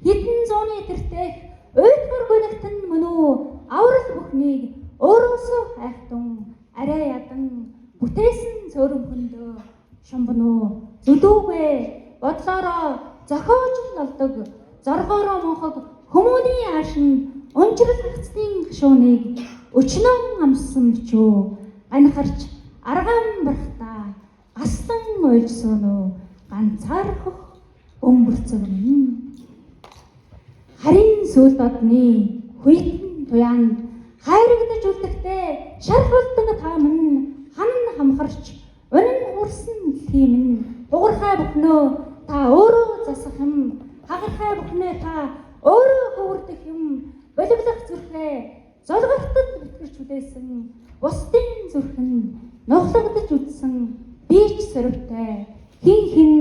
хэдэн зууны тэртех уйтгар гүнэгтэн мөн үү аврал бүхнийг өөрөөсөө хайхтун арай ядан бүтээсэн цөөрөмхөндөө шумбнуу зүдүүгээ бодлоороо зохиож л олдог зоргоороо мунхаг хүмүүний аашинд унжрал хагцны гашууныг өчнөн амссан бичүү анхарч аргаан барахтаа гаслан уйлж суунуу ганцаар хөх бөмбөрцөг минь. Харин сүүл одны хүйтэн туяанд хайрагдаж үлдэхдээ шарх болдог та минь хан хамхарч унан хурсан дэлхий минь хугархай бүхнөө та өөрөө засах юм, хагархай бүхнээ та өөрөө хөвөрдөх юм, болиглох зүрхээ золгортод битгэрч хүлээсэн бусдын зүрхэнд нухлагдаж үтсэн би ч сорвтой хин хин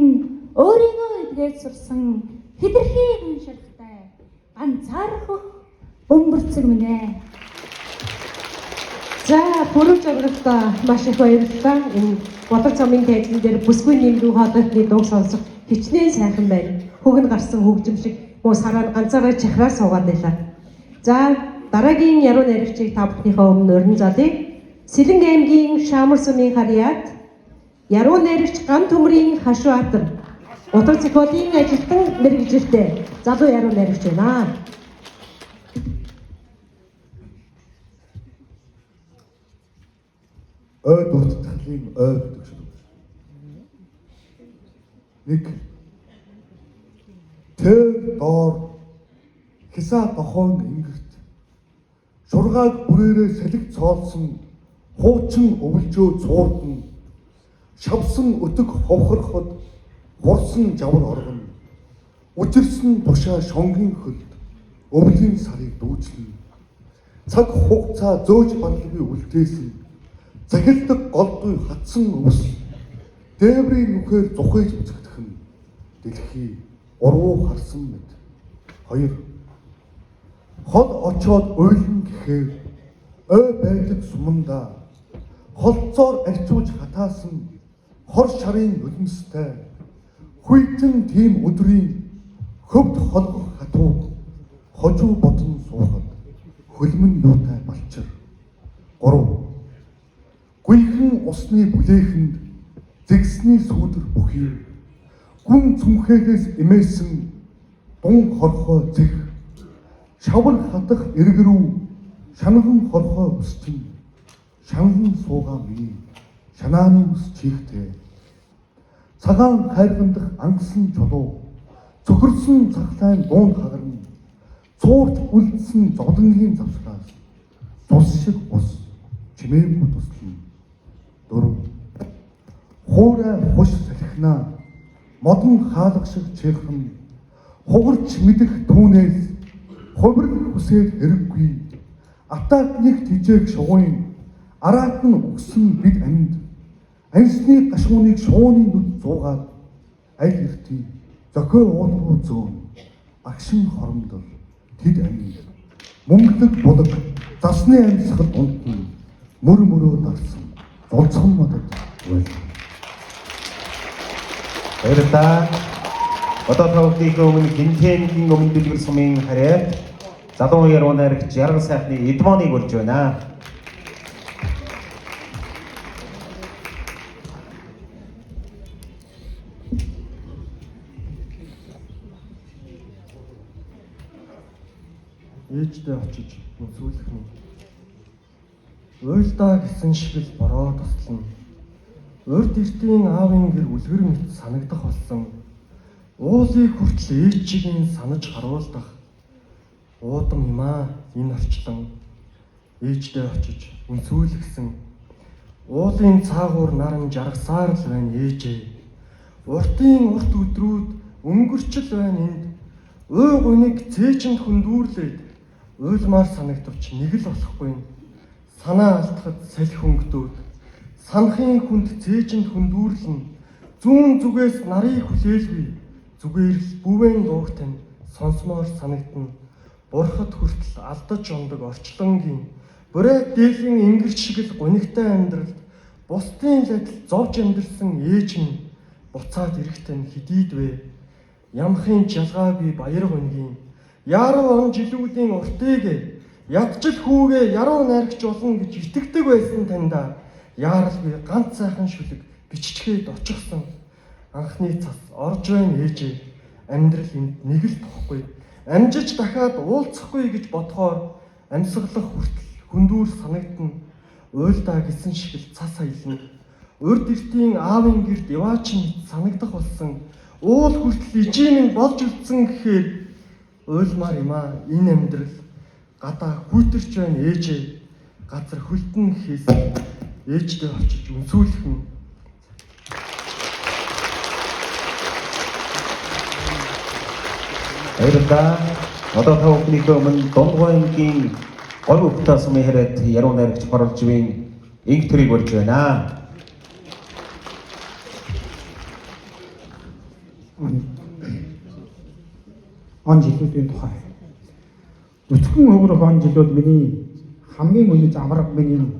өөрийгөө эдгэж сурсан хэтэрхий гүн шархтай ганцаар хөх бөмбөрцөг минь ээ. За, пүрэв жаргалтай маш их баярлалаа. Энэ Бодог замын тайзан дээр бүсгүй нэмрүү хоолойтны дууг сонсох хичнээн сайхан байна. Хүүг нь гарсан хөгжим шиг муу сараа ганцаараа чахраа суугаад байлаа. За, дараагийн яруу найрагчийг та бүхнийхээ өмнө урин залъя. Сэлэнг аймгийн Шаамар сумын харьяат яруу найрагч Ган төмрийн Хашуатар утга зохиолын ажилтан мэргэжилтэй залуу яруу найрагч байна. Ой дуртатгалын ой гэдэг шиг. Нэг тэр доор хисаа дохоон ингэрт шургааг бүрээрээ салхи цоолсон хуучин өвлжөө цуурдна, шавсан өтөг ховхорход хурсан жавар оргоно, үжирсэн тушаа шонгийн хөлд өвлийн сарыг дүүжлэнэ, цаг хугацаа зөөж барлгүй үлдээсэн захилдаг голдгүй хатсан өвс дээврийн нүхээр зухыж үзэгдэх нь дэлхий урвуу харсан мэт. Хоёр хол очоод уйлан гэхээр ой байдаг сумандаа холцоор арчууж хатаасан хор шарын нулимстай хүйтэн тийм өдрийн хөвд холгох хатууг хожуу бодон суухад хөлмөн юутай балчир. 3 гүйхэн усны бүлээхэнд зэгсний сүүдэр бүхий гүн цүнхээлээс эмээсэн дун хорхой зэх шавар хатах эрг рүү шанхан хорхой өсчин шанхан суугаа миний шанааны ус чихтэй цагаан хайргандах ангасан чулуу цөхөрсөн цахлайн дуун хагарна цуурч үлдсэн зовлонгийн завсраас цус шиг ус чимээгүй туслана. 4 Хуурай хуш салхинаа модон хаалга шиг чихэн хугарч мэдэх түүнээс хувирал хүсээд хэрэггүй. Атаат нэг тижээх шугуун араат нь үгсэн бид амьд Ансны гашууныг шууны нүд зуугаад аль эртий зохио уул руу зөөн агшин хоромдол тэд амьд мөнгөлөг булаг засны амьсгал унтна мөр мөрөө дарсан зулцхан модод байл. Баярлалаа. Одоо та бүхнийхээ өмнө Гинтэнгийн өмнө дэлгэр сумын харьяат залуу яруу найрагч Яргал сайхны Эдмоныг урьж байна. Ээждээ очиж үнсүүлэх нь. Уйлдаа гэсэн шиг л бороо туслана. Урд эртийн аавын гэр үлгэр мэт санагдах болсон. Уулыг хүртэл ээжигийн санаж харуулдах. Уудам юм аа энэ орчлон. Ээждээ очиж үнсүүлгсэн. Уулын цаагуур наран жаргасаар л байна ээжээ. Уртын урт өдрүүд өнгөрчл байна энд. Уй гуниг цээжинд хөндүүрлээд уйлмаар санагдавч нэг л болохгүй. Санаа алдахад салхи хөнгөдөөд санахын хүнд цээжинд хөндүүрлэн зүүн зүгээс нарыг хүлээлгүй зүгээр л бүвэн дууг тань сонсомоор санагдана. Бурхад хүртэл алдаж ундаг орчлонгийн бурайт дээлийн ингэр шиг л гунигтай амьдралд бусдын л адил зовж амьдарсан ээж нь буцаад ирэх тань хэдийд вэ? Ямхын ч ялгаагүй баяр гунигийн яруу он жилүүдийн уртыг ядчил хүүгээ яруу найрагч болно гэж итгэдэг байсан таньда яаралгүй ганц сайхан шүлэг биччихээд очихсон. Анхны цас орж байна ээжээ. Амьдрал энд нэг л тухгүй. Амжиж дахиад уулзахгүй гэж бодохоор амьсгалах хүртэл хүндүүр санагдана. Уйлдаа гэсэн шиг л цас аялна. Урд эртийн аавын гэрд яваач мэт санагдах болсон. Уул хүртэл ижийн минь болж үлдсэн гэхээр уйлмаар юм аа энэ амьдрал гадаа хүүтэрч байна ээжээ. Газар хөлтөн гэхээс ээждээ очиж үнсүүлэх нь. Баярлалаа. Одоо та бүхнийхээ өмнө Дундгой ангийн Говь Угтаа сумын харьяат яруу найрагч Хоролжвийн инх төрийг урьж байна. Он жилүүдийн тухай. Нүцгэн хөврөх он жилүүд миний хамгийн үнэт амраг минь юм.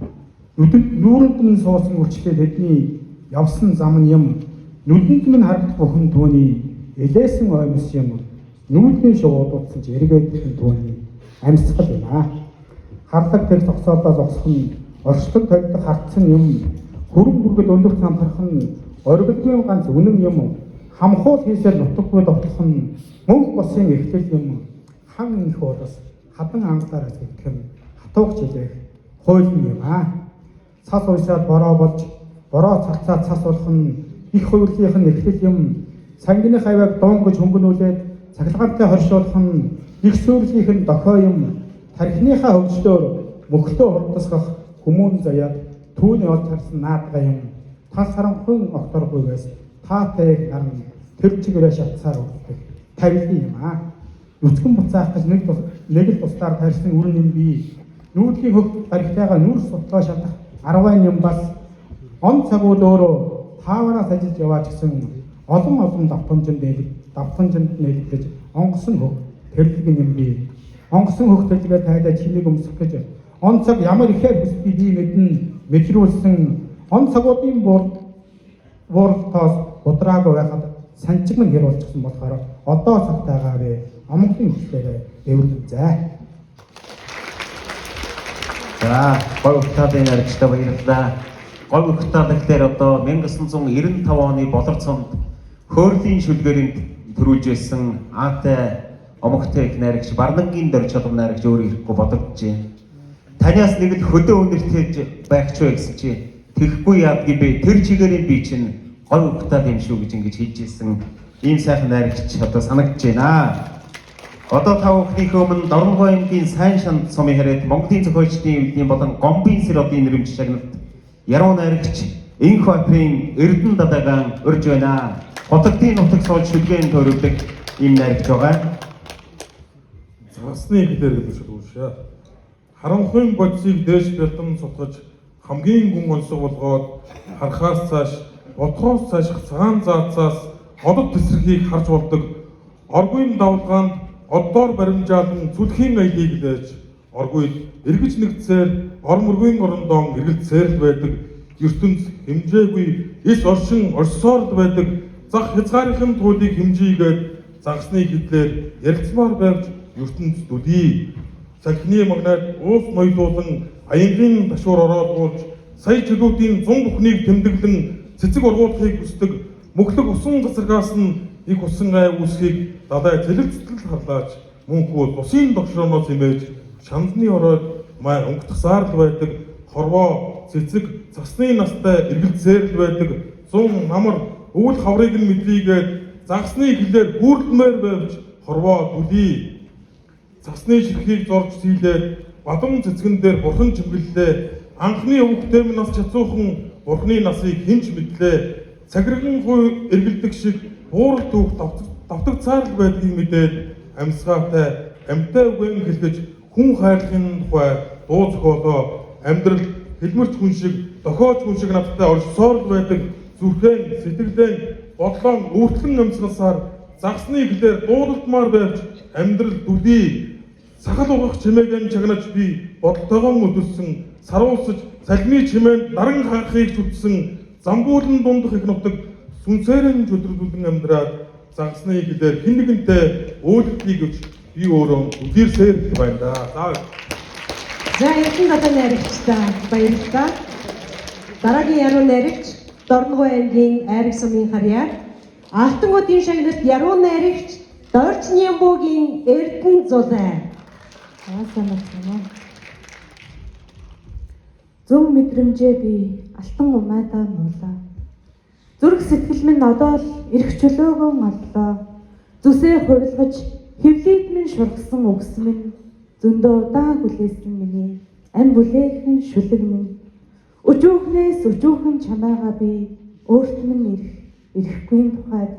Нүдэнд нүүрэнд минь суусан үрчлээ тэдний явсан зам нь юм. Нүдэнд минь харагдах бүхэн түүний элээсэн оймс юм. Нүүдний шувуудсан ч эргээд түүний амьсгал юм аа. Харлаг тэр зогсоолдоо зогсох нь орчлон толдох хардсан юм. Хүрэн бүргэд өндөрт самхарх нь оргилгүй ганц үнэн юм. Хамхуул хийсээр нутаггүй довтлох нь мөнх босын эхлэл юм. Хан инх улас хадан ангалаар гэх нь хатуугч хэлэх хууль юм аа. Цас уйсаад бороо болж бороо цалцаад цас болох нь их хувирлынх нь эхлэл юм. Сангины хавьяаг дуун гэж хөнгөнүүлээд цахилгаантай хоршуулах нь их сүрлийнх нь дохио юм. Тархиныхаа хөгжлөөр мөхлөө хурдасгах хүмүүн заяад түүний олж харсан наадга юм. Тал саранхуйн огторгүйгээс таатай их наран тэр чигээрээ шатсаар өгдөг тавилын юм аа. Нүцгэн буцаах гэж нэг л тусдаар тарьсан үр юм бий. Нүүдлийн хөх баригтайгаа нүрс сутлаа шатах 10 юм бас он цагууд өөрөө таавараас ажиллаж яваач гэсэн олон олон давтамжинд нээлтэж онгосон хөх тэрлэг юм бий. Онгосон хөх тэрлэгээ тайлаа чимийг өмсөх гэж он цаг ямар ихээр хүсдгийг би мэднэ мэдрүүлсэн он цагуудын бууралтоос удраагүй байхад санчиг минь хэр болчихсон болохоор одоо цагтаагаа вэ Монголын хүчлээрээ дэвэрлэн зай. За, Говь Угтаалын наригчдаа баярлалаа. Говь Угтаал гэхээр одоо 1995 оны Болор цомд хөөрлийн шүлгэрийн төрүүлж байсан Аатай омогтой их найрагч Барнангийн дор чулам найрагч өөр ирэхгүй бодогдож байна. Танаас нэг л хөдөө өнөртөж байх ч вэ гэсэн чи тэгэхгүй яадгийг бэ? Тэр чигээрийн би чинь Говь Угтаал юм шүү гэж ингэж хэлж ирсэн ийм сайхан найрагч одоо санагдаж байна. Одоо та бүхнийхээ өмнө Дорногов аймгийн Сайн шанд сумын харьяат Монголын зохиолчдын эвлэлийн болон Гомбын сэр одын нэрмж шагналт яруу найрагч Инх Баатрын Эрдэнэ далайгаан урьж байна. Хотогтын нутаг суулж шүлгээн төрөвдөг ийм найрагч байгаа. Загасны хэлээр гэдэг шиг уншаа. Харанхуйн бодисыг дээш бэлдэн сутгаж хамгийн гүн онцог болгоод харахаас цааш бодхоос цааших цагаан заацаас одод тесрэхийг харж болдог. Оргуйн давлгаанд оддоор баримжаалан зүлхийн аялыг лээж оргуйд эргэж нэгдсээр ор мөргийн орондоо эргэлзээр л байдаг. Ертөнц хэмжээгүй эс оршин орсоор л байдаг. Зах хязгаарын туулыг хэмжийгээд загасны хэдлээр ярилцмаар байвч ертөнц дүлий. Салхины магнаад уус ноёлуулан аянгийн ташуур ороодгуулж сая жилүүдийн зун бүхнийг тэмдэглэн цэцэг ургуулахыг хүсдэг. Мөхлөг усан цацрагаас нь их усан ай үүсхийг далай цэлэлцтэл харлаач мөнхүү тусын догшрооноос имэж шамдны оройд май унгатгасаар л байдаг. Хорвоо цэцэг цасны настай эргэлзээр л байдаг. Зун намар өвөл хаврыг нь мэдлийгээд загасны хэлээр гүрлмээр байвч хорвоо дүлий. Цасны ширхийг зорж сийлээд бадам цэцгэн дээр бурхан чимгэллээ. Анхны өвөгтэй минь нас чацуухан бурхны насыг хинч мэдлээ. Цагирган хуй эргэлдэх шиг буурал түүх давтагцаар л байдгийг мэдээд амьсгаатай амьтай үгэн хэлгэж хүн хайрлахын тухай дуу зохиолоо. Амьдрал хэлмэрч хүн шиг дохиоч хүн шиг надтай оршсоор л байдаг. Зүрхэн сэтгэлэн бодлон өвтлөн амьсгалсаар загасны хэлээр дуудалтмаар байвч амьдрал дүлий. Сахал угах чимээг чагнаж би бодолтойгон өдөлсөн саруулсаж салмын чимээнд наран ханхыг зүтсэн замбуулан дундах их нутаг сүнсээрэн чөдрөлүүлэн амьдраад загасны хэлээр хэн нэгэнтэй өөдлөлтийг өч би өөрөө үлдэрсээр байна да. За. За, Эрдэнэ далайн найрагчдаа баярлалаа. Дараагийн яруу найрагч Дорногов аймгийн Айраг сумын харьяа Алтан одын шагналт яруу найрагч Дорж Нямбогийн Эрдэнэ зулай. За, сайн байна уу? Зөв мэдрэмжээ би алтан умайдаа нуулаа. Зүрх сэтгэл минь одоо л эрх чөлөөгөн оллоо. Зүсээ хувилгаж хевлийд минь шургасан үгс минь зөндөө удаан хүлээсэн миний ам бүлээхэн шүлэг минь. Өчүүхнээс өчүүхэн чамайгаа би өөрт минь ирэх ирэхгүй тухайд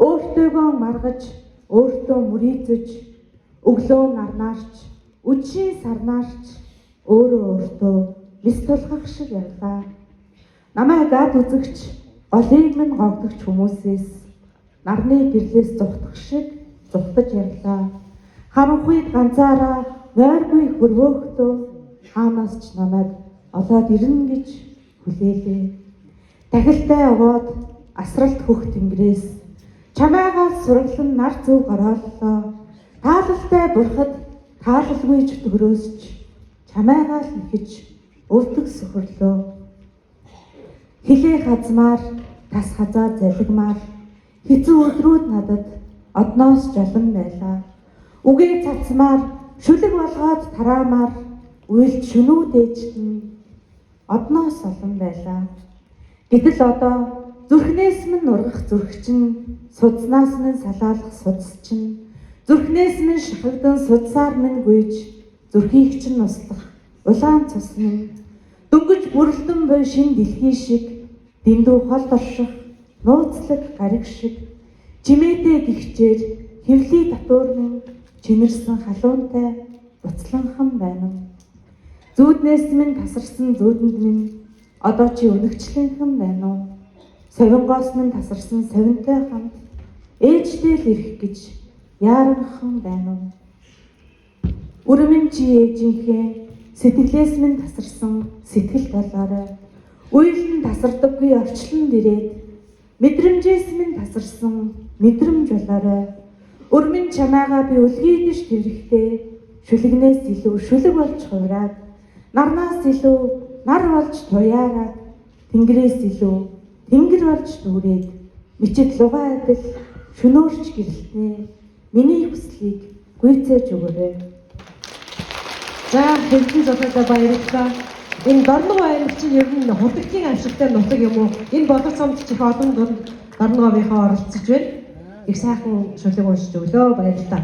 өөртөөгөө маргаж өөртөө мөрийцөж өглөө нарнаарч үдшийн сарнаарч өөрөө өөртөө мэс тулгах шиг явлаа. Намайг гад үзэгч голыг минь гогдогч хүмүүсээс нарны гэрлээс зугтах шиг зугтаж явлаа. Харанхуйд ганцаараа нойргүй хөрвөөхтөө хаанаас ч намайг олоод ирнэ гэж хүлээлээ. Тахилтай овоод асралт хөх тэнгэрээс чамайгаа сураглан нар зүв горооллоо. Таалалтай бурхад таалалгүй чөтгөрөөсч чамайгаа л нэхэж өвдөг сөхөрлөө. Хилээ хазмаар тас хазаа залгимаар хэцүү өдрүүд надад одноос жолон байлаа. Үгээ цацмаар шүлэг болгоод тараамаар уйлд шүнүү дээжтэн одноос олон байлаа. Гэтэл одоо зүрхнээс минь ургах зүрх чинь, судснаас минь салаалах судас чинь, зүрхнээс минь шахагдан судсаар минь гүйж зүрхийг чинь услах улаан цус минь дөнгөж бүрэлдэн буй шин дэлхий шиг дэндүү холд орших нууцлаг гариг шиг чимээтэй гихчээр хевлий татуур минь чинэрсэн халуунтай буцланхан байна. Зүүднээс минь тасарсан зүүдэнд минь одоо чи өнөгчлөнхэн байна уу? Совингоос минь тасарсан совинтой хамт ээжтэй л ирэх гэж яаранхан байна уу? Өрмөн чи ээжийнхээ сэтгэлээс минь тасарсан сэтгэл болоорой. Үйл нь тасардаггүй орчлон дэрээд мэдрэмжээс минь тасарсан мэдрэмж болоорой. Өрмөн чамайгаа би үлгийдэж тэрхтээ шүлгнээс илүү шүлэг болж хувраад, нарнаас илүү нар болж туяараад, тэнгэрээс илүү тэнгэр болж дүүрээд мичэд лугаа адил шөнөөрч гэрэлтнэ. Миний хүслийг гүйцээж өгөөрэй. За, Эрдэнэ зулайдаа баярлалаа. Энэ Дорногов аймаг чинь ер нь хутагтын амшигтай нутаг юм уу? Энэ Болор сумд ч их олон дунд Дорноговынхоо оролцож байна. Их сайхан шүлэг уншиж өглөө, баярлалаа.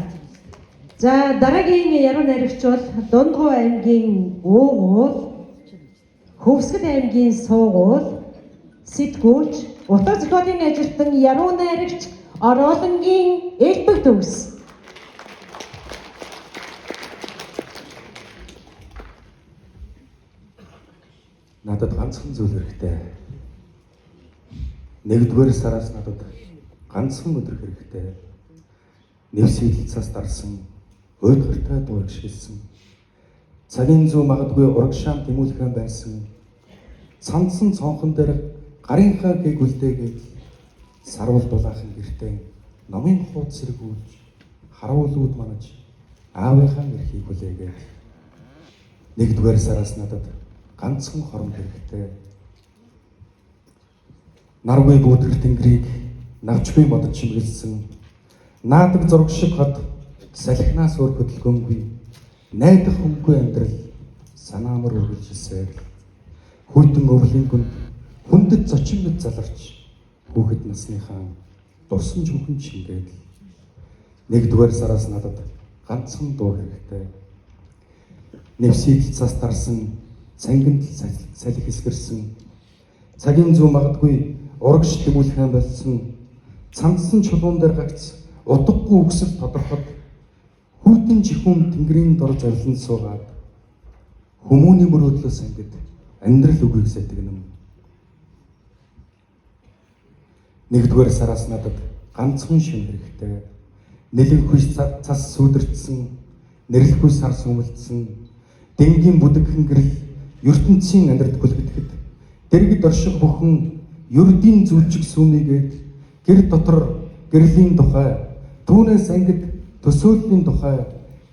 За, дараагийн яруу найрагч бол Дундгов аймгийн Уугуул, Хөвсгөл аймгийн Суугуул, сэтгүүлч, утга зохиолын ажилтан, яруу найрагч Ороолонгийн Элбэг төгс. Надад ганцхан зүйл хэрэгтэй. Нэгдүгээр сараас надад ганцхан өдөр хэрэгтэй. Нэвсийдэл цас дарсан, уйдгартай дуу шилсэн. Цагийн зүү магадгүй урагшаан тэмүүлхэн байсан. Цандсан цонхон дээр гарынхаа гэг үлдээгээд саруул дулаахан гэртээ номын хууд сэргүүлж харуулууд манаж аавынхаа эрхийг хүлээгээд нэгдүгээр сараас надад ганцхан хором хэрэгтэй. Наргүй гүйтгэр тэнгэрийг навчгүй модод чимгэлсэн наадаг зураг шиг хот салхинаас өөр хөдөлгөөнгүй найдах хүнгүй амьдрал санаамар үргэлжилсээр хүйтэн өвлийн гүнд хүндэт зочин мэт заларч хүүхэд насныхаа дурсан жинхэнэ шингээд нэгдүгээр сараас надад ганцхан дуу хэрэгтэй. Нэвсийдэл цас дарсан, цангинд салхи хэсгэрсэн, цагийн зүү магадгүй урагш тэмүүлхэн болсон, цандсан чулуун дээр гагц утгагүй үгсэл тодорход хүйтэн жихүүн тэнгэрийн дор зовлон суугаад хүмүүний мөрөөдлөөс ангид амьдрал үгийг сэтгэнэ. Нэгдүгээр сараас надад ганцхан шин хэрэгтэй. Нэлэнхүй цас сүдэртсэн, нэрлэхүй сар сүмэлдсэн, дэнгийн бүдэгхэн гэрэл ертөнцийн амьдралд хүлэгдэхэд дэргэд орших бүхэн ердийн зүлжиг сүмийгээд гэр дотор гэрлийн тухай, түүнээс ангид төсөөллийн тухай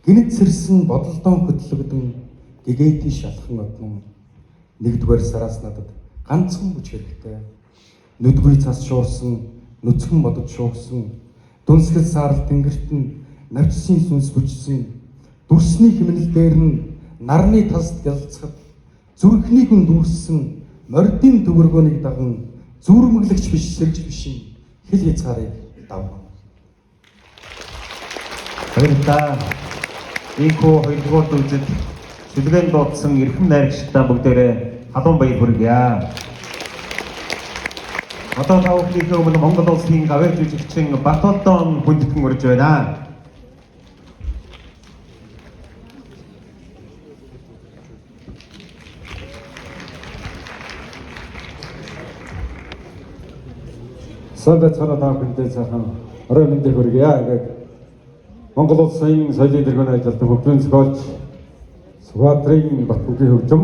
гинэт сэрсэн бодолдон хөдлөгдөн гэгээти шалхан одно. Нэгдүгээр сараас надад ганцхан бүч хэрэгтэй. Нүдгүй цас шуурсан, нүцгэн модод шуугсан, дүнсгэл саарал тэнгэрт нь навчсын сүнс хүчсэн, дүрсний химнэл дээр нь нарны талст гялцхад зүрхний гүн дүүрсэн мордын төвөргөөнийг даган зүрмэглэгч биш сэргэж бишин хил хязгаарыг давна. Баярлалаа. Ийхүү хоёрдугаар дүүжид шүлгээнд дуудсан эрхэм найрагчдаа бүгдээрээ халуун баяр хүргье. Одоо та бүхнийхээ өмнө Монгол улсын гавьяа жүжигчин Батолдон хүндэтгэн урьж байна. Сайн байцгаана та бүхэндээ сайхан орой мэндийг хүргье. Ингээд Монгол улсын соёлын тэргүүний ажилтан хөгжмийн зохиолч Сүхбаатарын Батбүгийн хөгжим